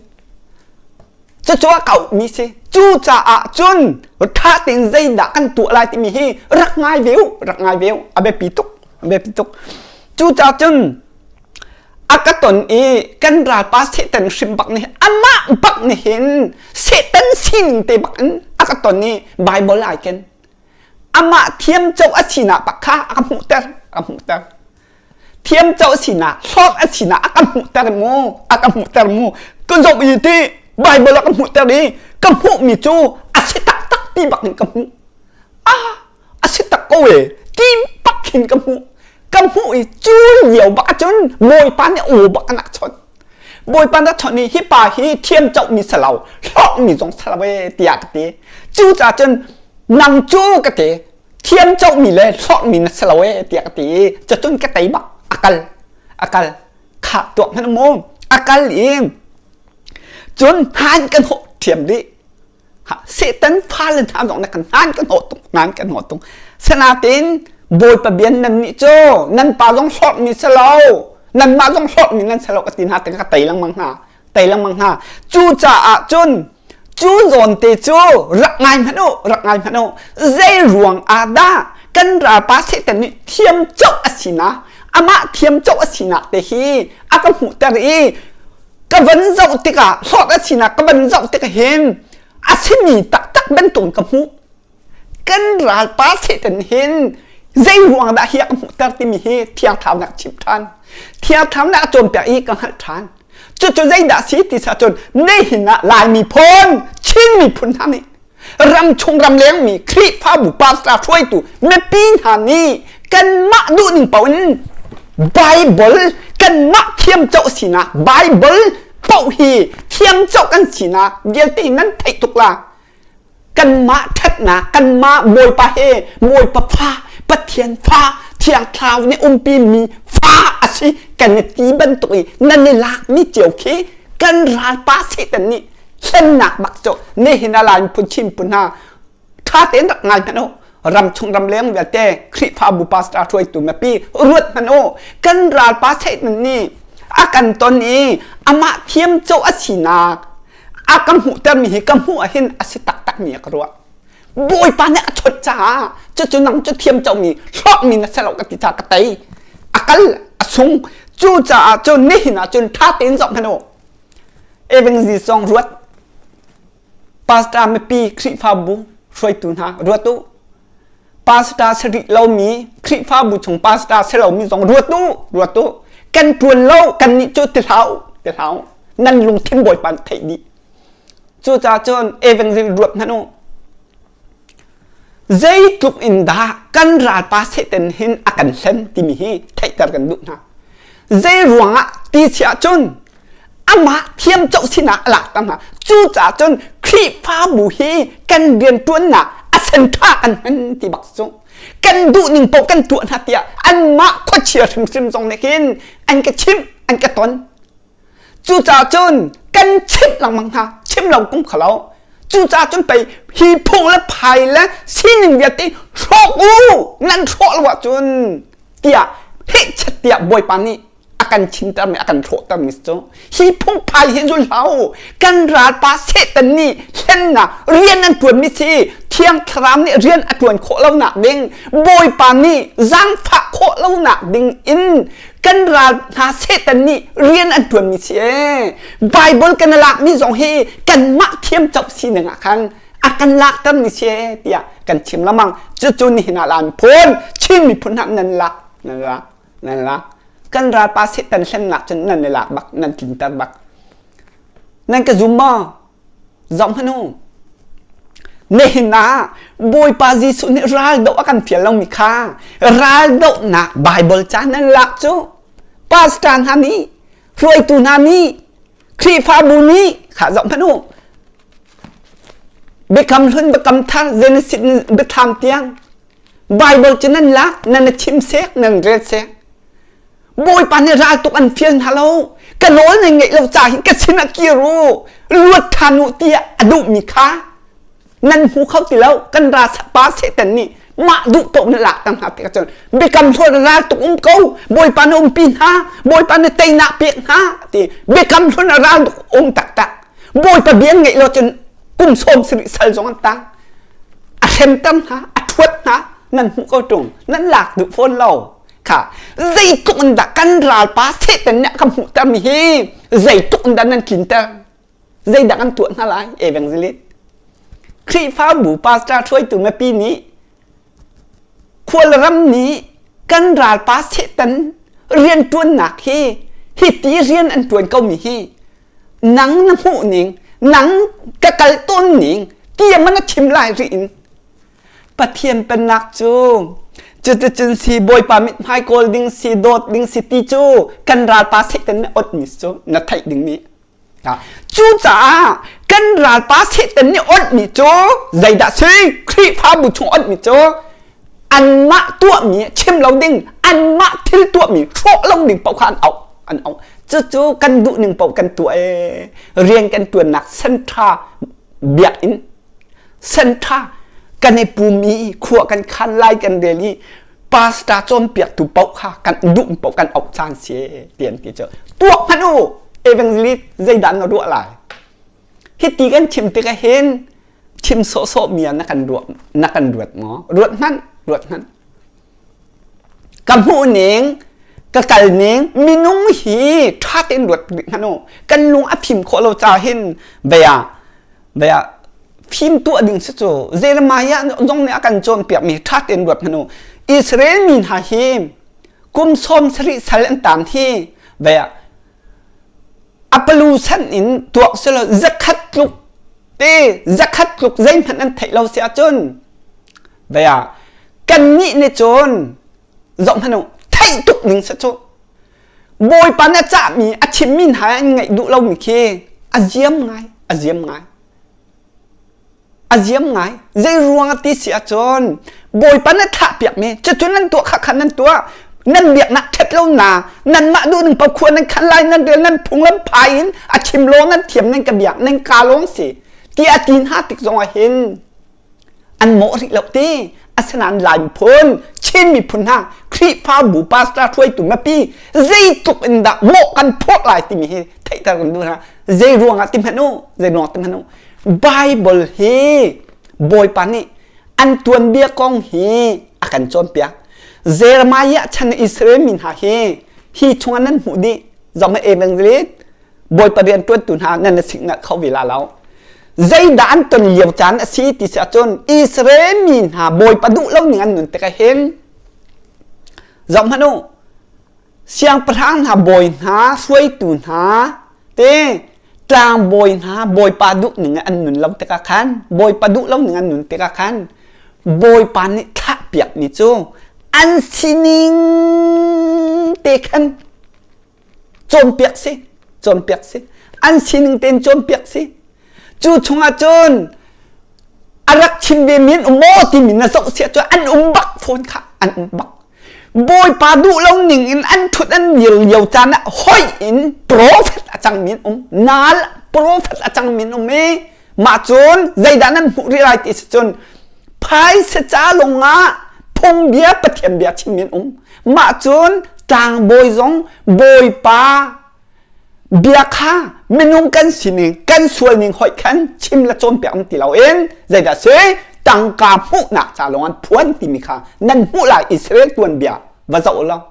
Cucu a kauhmi si. Cucaah cun ṭha tein zeidah kan tuah lai timi hi rak ngai ve u, rak ngai ve u. A biapi tuk, a biapi tuk. Cucaah cun a ka ton i kan ralpa Satan hrim bak nih amah bak nih hin Satan sining te bak in a ka ton i Bible ai ken. Amah thiam co a sinak bak kha a ka hmuhter, a ka hmuhter. Thiamcoh sinak, hlawt a sinak a ka hmuhter mu, a ka hmuhter mu. Ka zoh i ti Bible a ka hmuhter i ka hmuhmi cu a si taktak ti bak in ka hmuh. Ah, a si tak ko e, ti bak hin ka hmuh. Ka hmuh i cu lio bak ahcun Bawipa nih aw bak an ak chawnh. Bawipa nih a chawnh i hi pa hi thiamcohmi si lo, hlawkmi zong si lo e tiah ka ti. Cucaah cun nang cu ka ti, thiam cohmi le hlorhmi na si lo ee tiah ka ti i cacun ka tei bak a kal a kal khah tuak hmanh mu a kal i cun hnan kan hawh thiam dih Satan fale hna zong nih kan hnan kan hawh tung hnan kan hawh tung sinatin Bawipa bian nan nih cu nan pa zong hlorhmi si lo nanmah zong hlorhmi nan si lo ka ti hna tikah ka tei lengmang hna tei lengmang hna cucaah cun cu zawn te cu rak ngai hmanh u rak ngai hmanh u zei ruang ah dah kan ralpa Satan nih thiam coh a sinak amah thiam coh a sinak te hi a ka hmuhter i ka van zoh tikah hlawt a sinak ka van zoh tikah hin a simi taktak bantuk ka hmuh kan ralpa Satan hin zei ruang dah hi a ka hmuhter timi hi thiang thlarau nih a chimh ṭhan thiang thlarau nih a cawnpiak i ka hngalh ṭhan Cucu zeidah si ti sa cun nihin ah Lai miphun, Chin miphun hna nih ramchung ramleng mi Khrihfabu pastor hruaitu mipi hna nih kanmah duhning paoh in Bible kanmah thiamcoh sinak Bible paoh hi thiamcoh kan sinak vialte nan theih tuk la. Kanmah ṭhatnak, kanmah Bawipa he Bawipa fa, Pathian fa, Thiang Thlarau nih umpimi fa a si kan i ti bantuk i nan i lakmi cio khi kan ralpa Satan nih hlennak bak cu nihin a Lai miphun Chin miphun hna ṭha tein rak ngai hmanh u. Ramchung ramleng vialte Khrihfabu pastor hruaitu mipi ruat hmanh u. Kan ralpa Satan nih a kan ton i amah thiamcoh a sinak a ka hmuhtermi hi ka hmuh ahhin a si taktakmi a ka ruah. Bawipa nih a chawnh caah cucu nang cu thiam comi hlawkmi na si lo ka ti caah ka tei. A kal a sung. Cucaah cun nihin ah cun ṭha tein zoh hmanh u. Evangelist zong ruat. Pastor mipi Khrihfabu hruaitu hna ruat u. Pastor si rih lomi Khrihfabu chung pastor si lomi zong ruat u, ruat u. Kan ṭuan lo, kannih cu ti hlah u, ti hlah u. Nan lungthin Bawipa nih theih dih. Cucaah cun evangel ruat hmanh u. Zeitluk in dah kan ralpa Satan hin a kan hlen timi hi theihter kan duh hna. Zei ruangah ti si ahcun amah thiamcoh sinak a lak hna. Cucaah cun Khrihfabu hi kan rianṭuannak a senṭha kan hman ti bak cu. Kan duh ning paoh kan tuah hna tiah anmah khuachia hrimhrim zong nih hin an ka chimh, an ka ton. Cucaah cun kan chimh lengmang hna, chim lo kum kha lo. Cucaah cun pei hi phung le phai le sining vialte hrawk u, nan hrawh lo ahcun tiah hehchet tiah Bawipa nih a kan chimtermi a kan hrawhtermi cu hi phungphai hi zul hlah u kan ralpa Satan nih hlennak rian an ṭuanmi si Thiang Thlarau nih rian a ṭuan khawh lonak ding Bawipa nih zaangfah khawh lonak ding in kan ral hna Satan nih rian an ṭuanmi si ee Bible kan i lakmi zong hi kanmah thiam coh sining ah khan a kan laktermi si ee tiah kan chim lengmang cucu nihin ah Lai miphun Chin miphun hna nan lak nan lak nan lak kan ralpa Satan hlennak cun nan i lak bak nan tlinter bak nan ka zum maw zoh hmanh u nihin ah Bawipa Jesuh nih ral doh a kan fial lomi kha ral dohnak Bible ca nan lak cu pastor hna nih hruaitu hna nih Khrihfabu nih kha zoh hmanh u Biakam hlun biakam thar Genesis biathlam tiang Bible cu nan lak, nan chim sek, nan rel sek. Bawipa nih ral tuk an fial hna lo. Ka nawl nan ngeih lo ca hin ka sin ah kir u, luat ṭhan u tiah a duhmi kha nan hmu kho ti lo. Kan ra pa Satan nih mah duh paoh na lak hna tikah cun biakam hlun ral tuk um ko Bawipa na umpi hna Bawipa na teinak pek hna ti biakam hlun ral tuk um taktak Bawipa bia ngeih lo cun kum sawm sarih sal zong an tang a hremter hna a ṭhuat hna nan hmuh ko ṭung nan lak duh fawn lo kha zeitluk in dah kan ralpa Satan nih a kan hmuhtermi hi zeitluk in dah nan tlinter zeidah kan tuah hna lai evangelist Khrihfabu pastor hruaitu mipi nih khualram nih kan ralpa Satan rianṭuannak hi hi ti rian an ṭuan komi hi nang na hmuh ning nang ka kal tawn ning tiah man a chim lai rih in Pathian pennak cu cuticun si Bawipa mithmai kawl ding si dawt ding si ti cu kan ralpa Satan nih ot mi cu na theih ding mi cucaah kan ralpa Satan nih ot mi cu zeidah si Khrihfabu chung ot mi cu anmah tuahmi chim lo ding anmah thil tuahmi hrawh lo ding paoh kha an auh an auh cucu kan duh ning paoh kan tuah ee rian kan tuannak senṭha biakinn senṭha kan i pum i khua kan khan lai kan rel i pastor cawnpiaktu paoh kha kan duh paoh kan auh caan si ti an ti cu tuak hmanh u evangelist zeidah na ruah lai hiti kan chim tikah hin chim sawhsawh mi ah na kan ruah na kan ruat maw ruat hmanh ruat hmanh ka hmuh ning ka kal ning minung hi ṭha tein ruat rih hmanh u kan lung a fim khawh lo ca hin bia bia fim tuah ding si cu Jeremiah zong nih a kan cawnpiak mi ṭha tein ruat hmanh u Israel mi hna hi kum sawm sarih sal an tan hi bia a palu san in tuak selaw zakhat tluk te zakhat tluk zeihmanh an theih lo si ahcun vei ah kannih nih cun zoh hmanh u theih tuk ning si cu Bawipa nih a cahmi a chimmi hna an ngaih duh lomi khi a ziam ngai a ziam ngai A ziam ngai. Zei ruang ti si ahcun Bawipa na thlah piakmi cucu nan tuah kha khan nan tuah nan biaknak ṭhet lo na nanmah duh ning paoh khua nan khan lai nan rel nan phunglam phai in a chim law nan thiam nan ka biak nan ka lawng si ti a ti hna tik zong ah hin an mawh rih lo ti asinain Lai miphun Chin miphun hna Khrihfabu pastor hruaitu mipi zeitluk in dah mawh kan phurh lai timi hi theihter kan duh hna zei ruangah ti hmanh u zei ruangah ti hmanh u Bible hi Bawipa nih an tuanbia kong hi a kan cawnpiak. Jeremiah chan Israel mi hna hi hi chungah nan hmuh dih zong evangelist Bawipa rian ṭuantu hna nan na sik kho ve la lo. Zeidah an ton lio caan a si ti si ahcun Israel mi hna Bawipa duh lo ning an nun tikah hin zoh hmanh u siangpahrang hna bawi hna hruaitu hna te tlangbawi hna bawipa duh ning an nun lo tikah khan bawipa duh lo ning an nun tikah khan bawipa nih thlah piakmi cu an sining te khan cawnpiak si cawnpiak si an sining tein cawnpiak si cu chungah cun a rak chim ve mi an um maw timi na zoh siah cun an um bak fawn. fawn kha an um bak. Bawipa duh lo ning in an thut an dir lio caan ah hoih in prophet a cangmi an um. Nal prophet a cangmi an um i mah cun zeidah nan hmuh rih lai ti si cun phaisa ca lawngah phungbia Pathian bia chimmi an um. Mah cun tlangbawi zong Bawipa bia kha minung kan sining kan sual ning hoih khan chim le cawnpiak um ti loin zeidah si tangka hmuhnak ca lawng an phuan timi kha nan hmuh lai Israel tuanbia va zoh law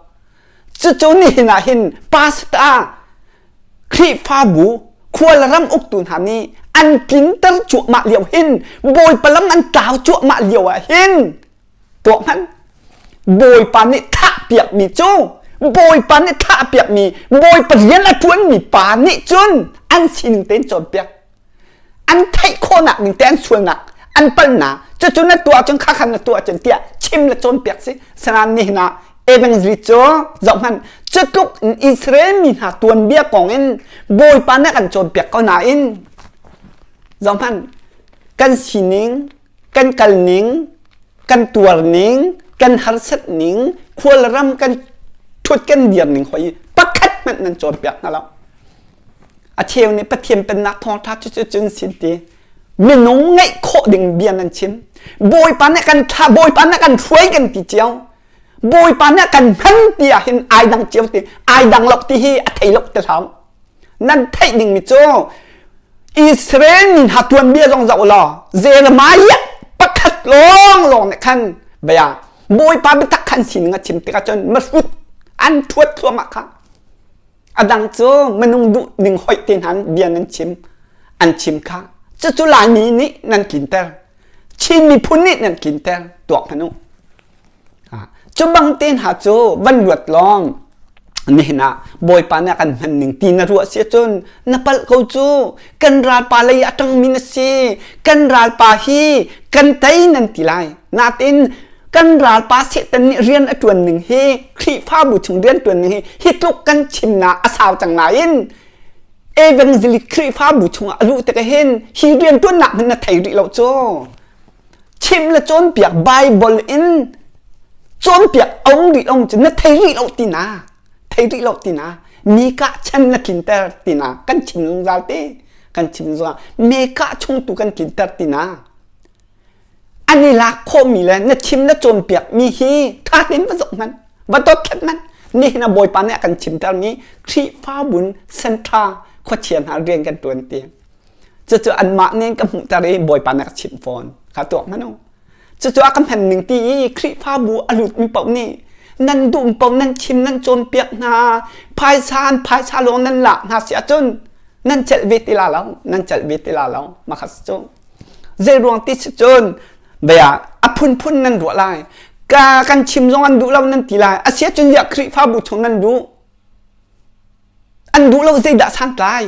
cucu nihin ah hin pastor Khrihfabu khual ram uktu hna nih an tlinter cuahmah lio hin Bawipa lam an tlau cuahmah lio ah hin Tuah hmanh. Bawipa nih thahpiakmi cu Bawipa nih thahpiakmi Bawipa rian a ṭuanmi pa nih cun an sining tein cawnpiak. An theih khawhnak ning te an sualnak an palhnak cucu na tuah cun kha khan na tuah cun tiah chim le cawnpiak si. Sanain nihin ah evangelist cu zoh hmanh cu tluk in Israel mi hna tuanbia kong in Bawipa nih a kan cawnpiak ko nain zoh hmanh kan sining kan kalning, kan tuarning, kan harsatning, khualram kan ṭhut kan dirning hoi pakhat hmanh nan cawnpiak hna lo. A cheu nih Pathian pennak thawngṭha cu cu cun sin ti minung ngeih khawh ding bia nan chim. Bawipa nih kan thla, Bawipa nih kan hruai kan ti cio. Bawipa nih kan hman ti ah hin ai dang cio ti ai dang lo ti hi a thei lo ti hlah. Nan theih dingmi cu Israel mi hna tuanbia zong zoh law Jeremiah pakhat lawng lawng nih khan bia Bawipa biatak khan sining a chim tikah cun mahrut an thuat thluahmah kha a dang cu minung duh ning hoih te hna bia nan chim an chim kha cucu Laimi nih nan tlinter Chin miphun nih nan tlinter tuak hmanh u Cu bang te hna cu van ruat lawng nihin ah Bawipa nih a kan hman ning ti na ruah si ahcun na palh ko cu kan ralpa lei ah ṭangmi na si kan ralpa hi kan tei nan ti lai natin kan ralpa Satan nih rian a ṭuan ning hi Khrihfabu chung rian ṭuan ning hi hi tluk kan chimnak a sau cang nain evangelic Khrihfabu chungah a luh tikah hin hi rian ṭuannak hmanh na thei rih lo cu chim le cawnpiak Bible in cawnpiak a um rih lo cu na thei rih lo tina thei rih lo tina mi kah chan na tlinter tina kan chim zungzal te kan chim zungzal me kah chung tu kan tlinter tina an i lak khawhmi le na chim na cawnpiak mi hi tha tein va zoh hmanh va dot thlet hmanh nihin a bawipa nih a kan chimter mi Khrihfabun central khuachia hna rian kan tuan ti Cucu anmah nih ka hmuhter i Bawipa nih a ka chimh fawn. Kha tuak hmanh u. Cucu a ka hman ning ti i Khrihfabu a lutmi paoh nih nan duh paoh nan chim nan cawnpiak hna phaisa an phaisa lawng nan lak hna si ahcun nan celh ve ti la lo nan celh ve ti la lo makhat cu zei ruang ti si cun bia a phunphun nan ruah lai ka kan chim zong an duh lo nan ti lai a si ahcun ziah Khrihfabu chung nan duh an duh lo zeidah santlai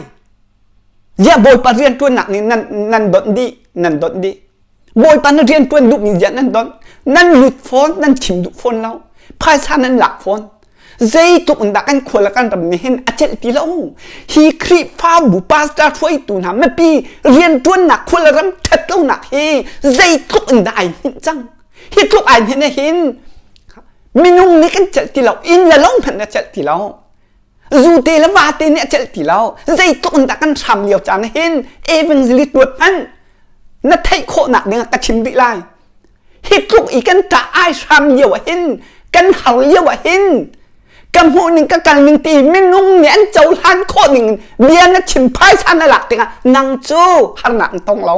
Ziah Bawipa rianṭuannak nih nan, nan donh dih, nan donh dih. Bawipa na rianṭuan duhmi ziah nan donh. Nan lut fawn, nan chim duh fawn lo. Phaisa nan lak fawn. Zeitluk in dah kan khua le kan ram nih hin a celh ti lo. Hi Khrihfabu pastor hruaitu hna mipi rianṭuannak khua le ram ṭhat lonak hi zeitluk in dah ai hninh cang. Hi tluk ai hninh hin minung nih kan celh ti lo, inn le lo hmanh na celh ti lo. Zute le vate nih a celh ti lo. Zeitluk in dah kan hram lio caan hin evangelist ruat hmanh na theih khawhnak ding ah ka chim rih lai. Hi tluk i kan ṭah ai hram lio ah hin kan har lio ah hin ka hmuh ning ka kal ning ti minung nih an cohlan khawh ning bia na chim phaisa na lak tikah nang cu harnak na tong lo.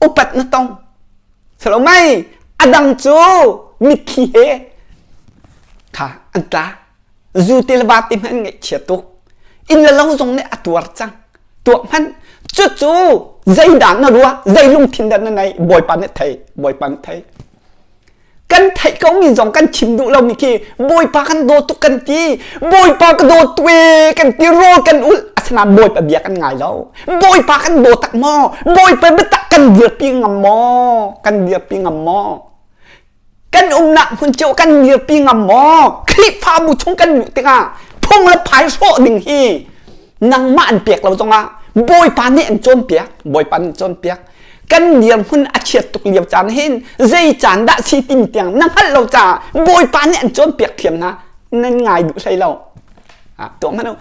Upat na tong. Salo mai a dang cu mitthli he kha an tla. Zu te le va te hmanh ngaihchia tuk. Inn le lo zong nih a tuar cang. Tuak hmanh. Cucu zeidah na ruah, zei lungthin dah na neih, Bawipa nih thei, Bawipa nih thei. Kan theih ko mi zong kan chim duh lomi khi Bawipa kan daw tuk kan ti, Bawipa ka daw tuk ee kan ti, rawl kan ulh. Asinain Bawipa bia kan ngai lo. Bawipa kan daw tak maw? Bawipa biatak kan dirpi ngam maw? Kan dirpi ngam maw? Kan umnak hmun cio kan dirpi ngam maw? Khrihfabu chung kan luh tikah phung le phai hrawh ding hi nangmah an pek lo zongah Bawipa nih an cawnpiak. Bawipa nih an cawnpiak. Kan dirhmun a chiat tuk lio caan hin zei caan dah si timi tiang na hngalh lo caah Bawipa nih an cawnpiak thiam hna. Nan ngai duh hlei lo. Tuah hmanh u.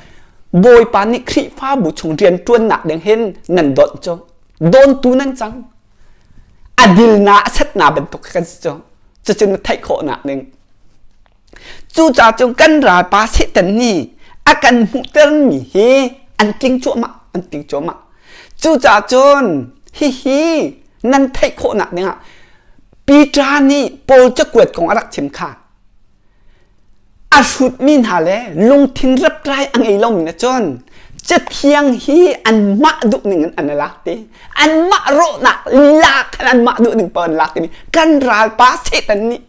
Bawipa nih Khrihfabu chung rian ṭuannak ding hin nan donh cu. Dawntu nan cang. A dilna a setna bantuk kan si cu. Cucu na theih khawhnak ding. Cucaah cun kan ralpa Satan nih a kan hmuhtermi hi an tling cuahmah, an tling cuahmah. Cucaah cun hihi nan theih khawhnak dingah Peter nih Paul cakuat kong a rak chim kha. A hrutmi hna le lungthin reprai a ngei lomi nih cun Cathiang hi anmah duhning in an i lak ti. Anmah rawhnak lila khan anmah duhning paoh an lak timi kan ralpa Satan nih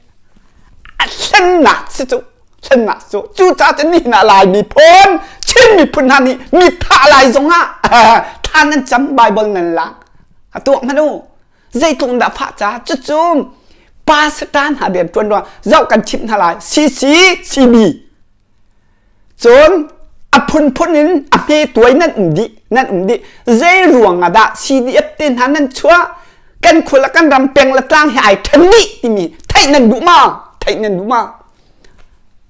a hlennak si cu hlennak cu cucaah cun nihin ah Lai miphun Chin miphun hna nih mi thah lai zongah thla nan cam Bible nan lak a tuak hmanh u zeitluk dah fah ca cucu pastor hna rian ṭuan ruang zoh kan chimh hna lai CC CB Cun a phunphun in a hmetuai nan um dih, nan um dih. Zei ruang ah dah CDF te hna nan chuah? Kan khua le kan ram peng le tlang hi ai ṭhen dih timi theih nan duh ma? Theih nan duh ma?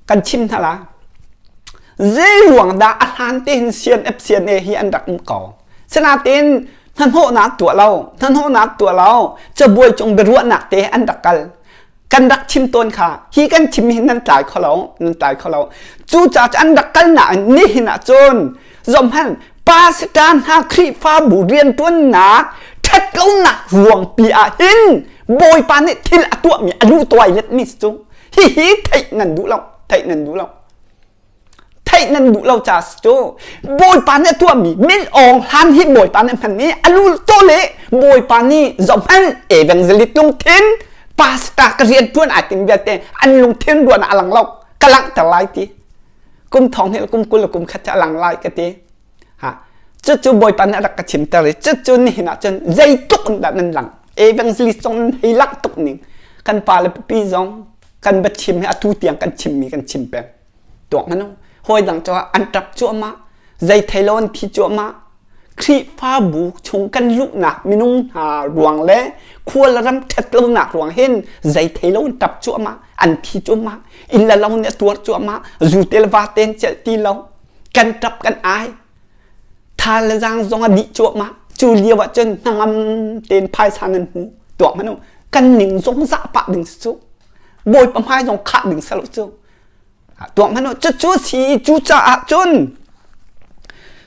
Kan chim hna la. Zei ruang dah a hlan te hin CNF CNA hi an rak um ko. Sinain hnahnawhnak tuah lo, hnahnawhnak tuah lo, cabuai cung biaruahnak te an rak kal. Kan rak chim tawn kha hi kan chim hi nan tlai kho lo nan tlai kho lo. Cucaah an rak kalnak in nihin ah cun zohhmanh pastor hna Khrihfabu rianṭuannak ṭhatlonak ruangpi ah hin Bawipa nih thil a tuahmi a lu tuai letmi cu hihi theih nan duh lo theih nan duh lo. Theih nan duh lo ca cu Bawipa nih a tuahmi min awng hlan hi Bawipa nih hman i a lu to le Bawipa nih zohhmanh evangelist lungthin pastor ka rian ṭuan ai tim vialte an lungthin ruan ah a lang lo ka langhter lai ti. Kum thong hnih le kum 20 le kum khat cu a lang lai ka ti. Ha cucu Bawipa nih a rak ka chimter i cucu nihin ah cun zeitluk in dah nan lang evangelist zong nan hei langh tuk ning kan pa le pipi zong kan va chim hi atu tiang kan chimmi kan chim peng. Tuak hmanh u. Hawi dang cu an ṭap cuahmah, zei thei lo an thi cuahmah. Khrihfabu chung kan luhnak minung hna ruang le khua le ram ṭhat lonak ruang hin zei thei lo an ṭap cuahmah, an thi cuahmah, inn le lo nih a tuar cuahmah, zu te le va te an celh ti lo. Kan ṭap kan ai. Tha le zaang zong a dih cuahmah. Cu lio ah cun hnangam tein phaisa nan hmu. Tuak hmanh u. Kan ning zong zah pah ding si cu. Bawipa hmai zong khah ding si lo cu. Tuak hmanh u. Cucu si cucaah cun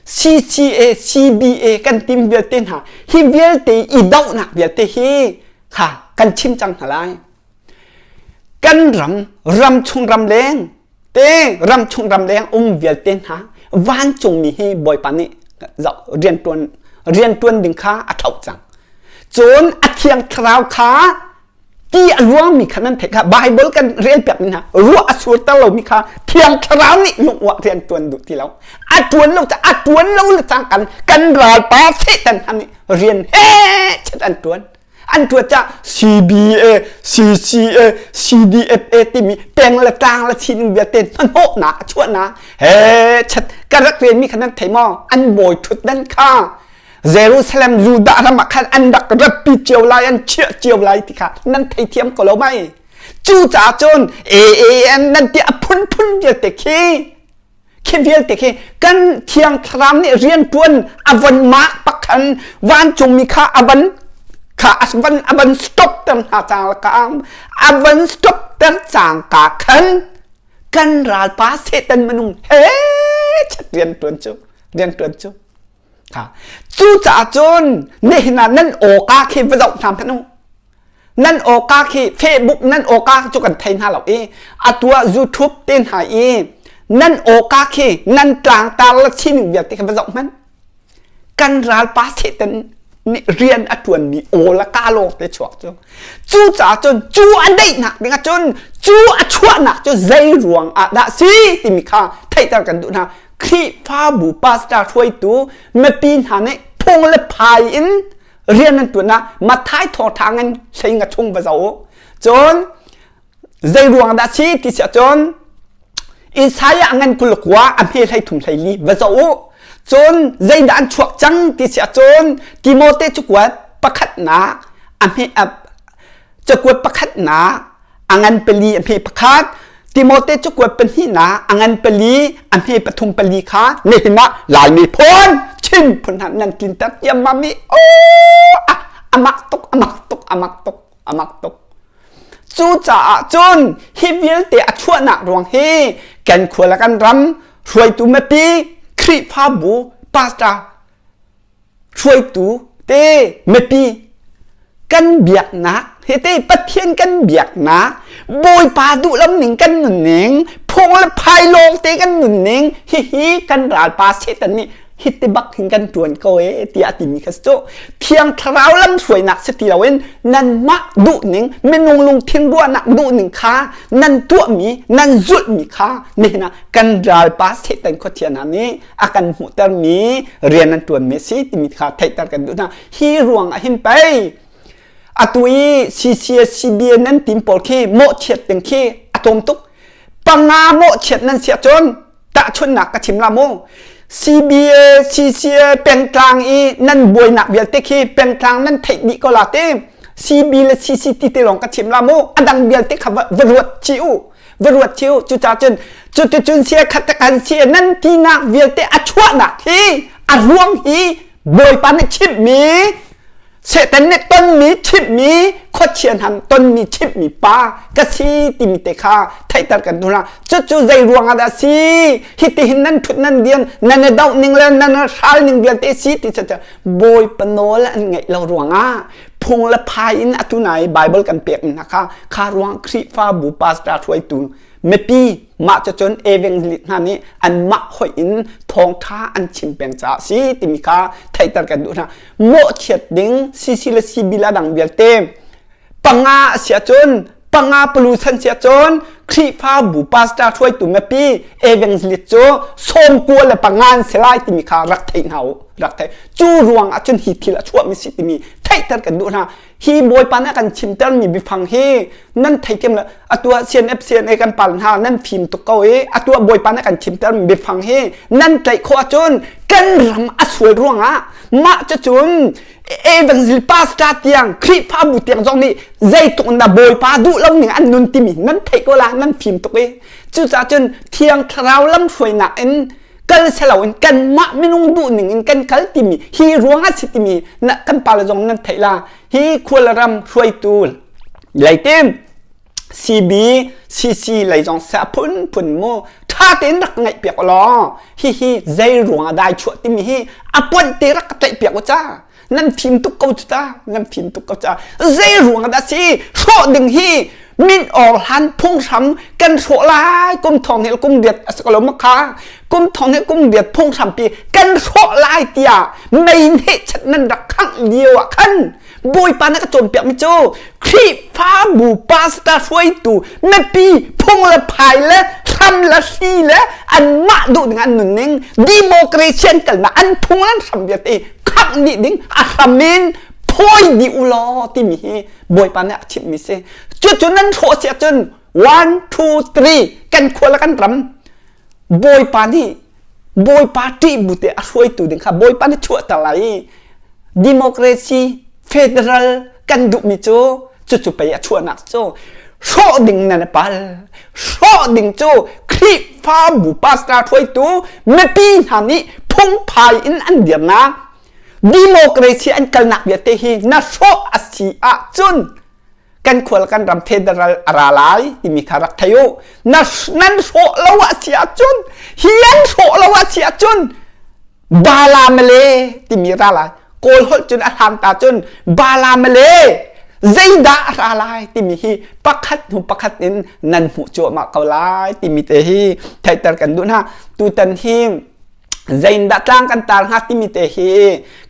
CCA, CBA kan tim vialte hna hi vialte i dohnak vialte hi kha kan chim cang hna lai. Kan ram, ram chung ram leng te ram chung ram leng um vialte hna vancungmi hi Bawipa nih riantuan riantuan ding kha a ṭhoh cang. Cun a thiang thlarau kha ti a luangmi kha nan theih kha Bible kan rel piak mi hna ruah a surter lomi kha thiang thlarau nih lungwah rian tuan duh ti lo. A tuan lo a tuan lo le cang kan kan ralpa Satan hna nih rian he chet an tuan. An tuat cah CBA, CCA, CDFA timi peng le tlang le chin vialte hnahnawhnak a chuahnak he chet ka rak rianmi kha nan thei maw? An bawi ṭhutdan kha Jerusalem Judah ram ah khan an rak ratpi cio lai an chiah cio lai ti kha nan theithiam ko lo mei? Cucaah cun AAN nan ti a phunphun vialte khi khi vialte khi kan thiang thlarau nih rianṭuan a von mak pakhan vancungmi kha a van kha a van a van stop ter hna cang ka a van stop ter cang ka khan kan ralpa Satan minung he chat rianṭuan cu rianṭuan cu ha cucaah cun nihin ah nan awka khi va zoh hna hmanh u. Nan awka khi Facebook nan awka cu kan thei hna lo i atu ah YouTube te hna i nan awka khi nan tlangtar le sining vialte kha va zoh hmanh. Kan ralpa Satan nih rian a ṭuanmi aw le ka lawng te chuak cu. Cucaah cun cu a daihnak ding ah cun cu a chuahnak cu zei ruang ah dah si timi kha theihter kan duh hna. Khrihfabu pastor hruaitu mipi hna nih phung le phai in rian an tuan ah Matthai thawngṭha ngan hlei nga chung va zoh u. Cun zei ruang dah si ti si ahcun Isaiah ngan 29 a hme 33 hlei li va zoh u. Cun zeidah an chuak cang ti si ahcun Timote cu kuat. pakhatnak a hme cakuat pakhatnak a ngan pali a hme pakhat Timote cakuat pahnihnak a ngan pali a hme pathum pali kha nihin ah Laimi phun Chin phun hna nan tlinter tiammam i amak tuk amak tuk amak tuk amak tuk. Cucaah cun hi vialte a chuahnak ruang hi kan khua le kan ram hruaitu mipi Khrihfabu pastor hruaitu te mipi kan biaknak hi te Pathian kan biaknak Bawipa duhlam ning kan nunning phung le phai lawng te kan nunning hihi kan ralpa Satan nih hi ti bak hin kan tuan ko e tiah timi kha cu thiang thlarau lam hruainak si ti loin nanmah duhning minung lungthin ruahnak duhning kha nan tuahmi nan zulhmi kha nihin ah kan ralpa Satan khuachia hna nih a kan hmuhtermi rian an tuanmi si timi kha theihter kan duh hna hi ruang ah hin pei atu i CCS CBA nan tim pawl khi mawhchiat ding khi a tlawm tuk panga mawhchiat nan siah cun tahchunhnak ka chim la mu CBA CCA pengtlang i nan buainak vialte khi pengtlang nan theih dih ko la te CB le CCT te lawng ka chim la mu a dang vialte kha va ruat chi u va ruat chi u cucaah cun cuticun sia khat kan sia nan tinak vialte a chuahnak hi a ruang hi Bawipa nih chimhmi Satan nih tonmi chimhmi khuachia hna tonmi chimhmi pa ka si timi te kha theihter kan duh la cucu zei ruang ah dah si hitihin nan thut nan dian nan i doh ning le nan i hral ning vialte si ti cu Bawipa nawl an ngaih lo ruangah phung le phai in atu nai Bible kan pek hna kha kha ruang Khrihfabu pastor hruaitu mipi mah cucun evangelist hna nih anmah hoih in thawngṭha an chim peng caah si timi kha theihter kan duh hna mawhchiat ding CC le CB la dang vialte panga a si ahcun panga palu san si ahcun Khrihfabu pastor hruaitu mipi evangelist cu sawmkua le panga an si lai timi kha rak theih hna u rak theih cu ruang ahcun hi thil a chuahmi si timi theihter kan duh hna Hi Bawipa nih a kan chimtermi biafang hi nan theithiam lo. Atu ah CNF CNA kan pal hna nan fim tuk ko i atu ah Bawipa nih a kan chimtermi biafang hi nan tlaih khawh ahcun kan ram a sual ruangah mah cucun evangel pastor tiang Khrihfabu tiang zong nih zeitluk in dah Bawipa duh lo ning an nun timi nan theih ko la nan fim tuk i cucaah cun Thiang Thlarau lamhruainak in kal seloin kanmah minung duh ning in kan kal timi hi ruang ah si timi kan pale zong nan theih la hi khual ram hruaitu leitim CB CC lei zong sa phun phun mu tha tein rak ngaih piak law hi hi zei ruang ah dai chuah timi hi a puan te rak ka tlaih piak u ca nan fim tuk ko cu ta nan fim tuk ko ca zei ruang dah si hrawh ding hi min or hlan phunghram kan hrawh lai kum thong hil kum riat a si ko lo makha kum thong hil kum riat phunghram pi kan hrawh lai tiah mei ne chat nan rak khangh lio ah khan Bawipa na ka cawnpiak mi cu Khrihfabu pastor hruaitu mipi phung le phai le hram le hri le anmah duh ding an nunning democracy an kalnak an phung le an hram vialte khangh dih ding a hram in phawi dih u law timi hi Bawipa nih a chimhmi si. Cucu nan hrawh si ahcun one two three kan khua le kan ram Bawipa nih Bawipa ṭih bu te a hruaitu ding kha Bawipa nih chuahter lai i democracy federal kan duhmi cu cucu pei a chuahnak cu hrawh ding nan pal hrawh ding cu Khrihfabu pastor hruaitu mipi hna nih phungphai in an dirnak democracy an kalnak vialte hi na hrawh a si ahcun kan khual kan ram federal a ra lai timi kha rak thei u na nan hrawh lo a si ahcun hi an hrawh lo a si ahcun bala male timi ra lai kawl holh cun a hlam ta cun bala male zeidah a ra lai timi hi pakhat hnu pakhat in nan hmuh cuahmah ko lai timi te hi theihter kan duh hna tutan hi Zeindah tlang kan tar hnga timi te hi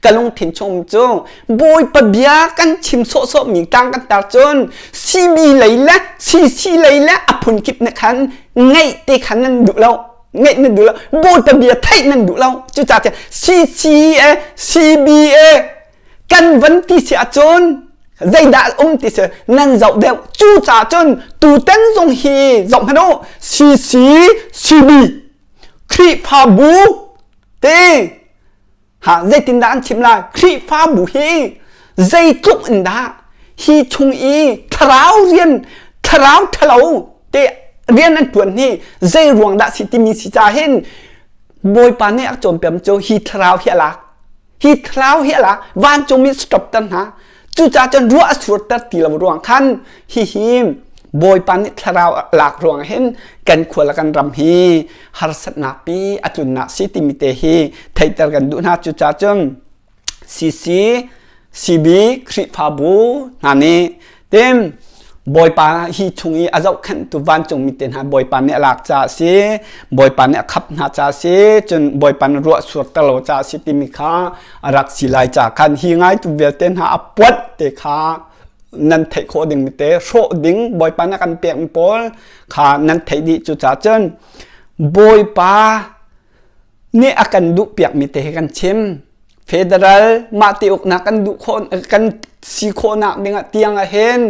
ka lungthin chung cu Bawipa bia kan chim sawhsawh mi tlang kan tar cun CB lei le CC lei le a phunkip ne khan ngaih te khan nan duh lo ngaih nan duh lo Bawipa bia theih nan duh lo cucaah CC e CB e kan van ti si ahcun zeidah um ti si nan zoh deuh cucaah cun tutan zong hi zoh hmanh u CC CB Khrihfabu te ha zeitindah an chim lai Khrihfabu hi Zeitluk in dah hi chung i thlarau rian thlarau ṭhalo te rian an ṭuan hi zei ruang dah si timi si ca hin Bawipa nih a cawnpiak cu hi thlarau hi a lak. Hi thlarau hi a lak. Vancungmi stop ter hna. Cucaah cun ruah a surter ti lo ruang khan hihi Bawipa nih thlarau a lak ruang hin kan khua le kan ram hi harsatnak pi a tlunnak si timi te hi theihter kan duh hna. Cucaah cun CC, CB Khrihfabu hna nih tim Bawipa hi chung i a zohkhenhtu vancungmi te hna Bawipa nih a lak caah a si, Bawipa nih a khap hna caah a si, cun Bawipa nih ruah surter lo caah a si timi kha a rak si lai caah khan hi ngaitu vialte hna a puat te kha nan theih khawh dingmi te hrawh ding Bawipa nih a kan pekmi pawl kha nan theih dih cucaah cun Bawipa nih a kan duh piakmi te hi kan chim. Federal mah ti uknak kan duh khawh kan si khawhnak ding ah tiang ah hin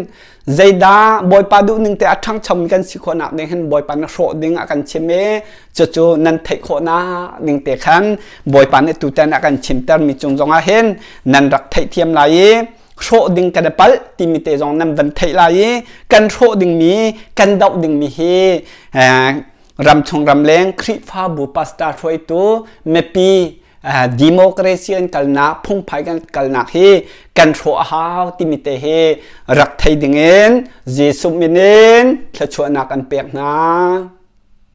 zeidah Bawipa duh ning te a ṭhangchomi kan si khawhnak ding hin Bawipa na hrawh ding a kan chim i cucu nan theih khawhnak ding te khan Bawipa nih tutan a kan chimtermi cung zong ah hin nan rak theihthiam lai i hrawh ding kan i palh timi te zong nan van theih lai i kan hrawh dingmi kan doh dingmi hi ramchung ramleng Khrihfabu pastor hruaitu mipi democracy kan kalnak phungphai kan kalnak hi kan hrawh a hau timi te hi rak thei dingin Jesuh min in thluachuahnak kan pek hna.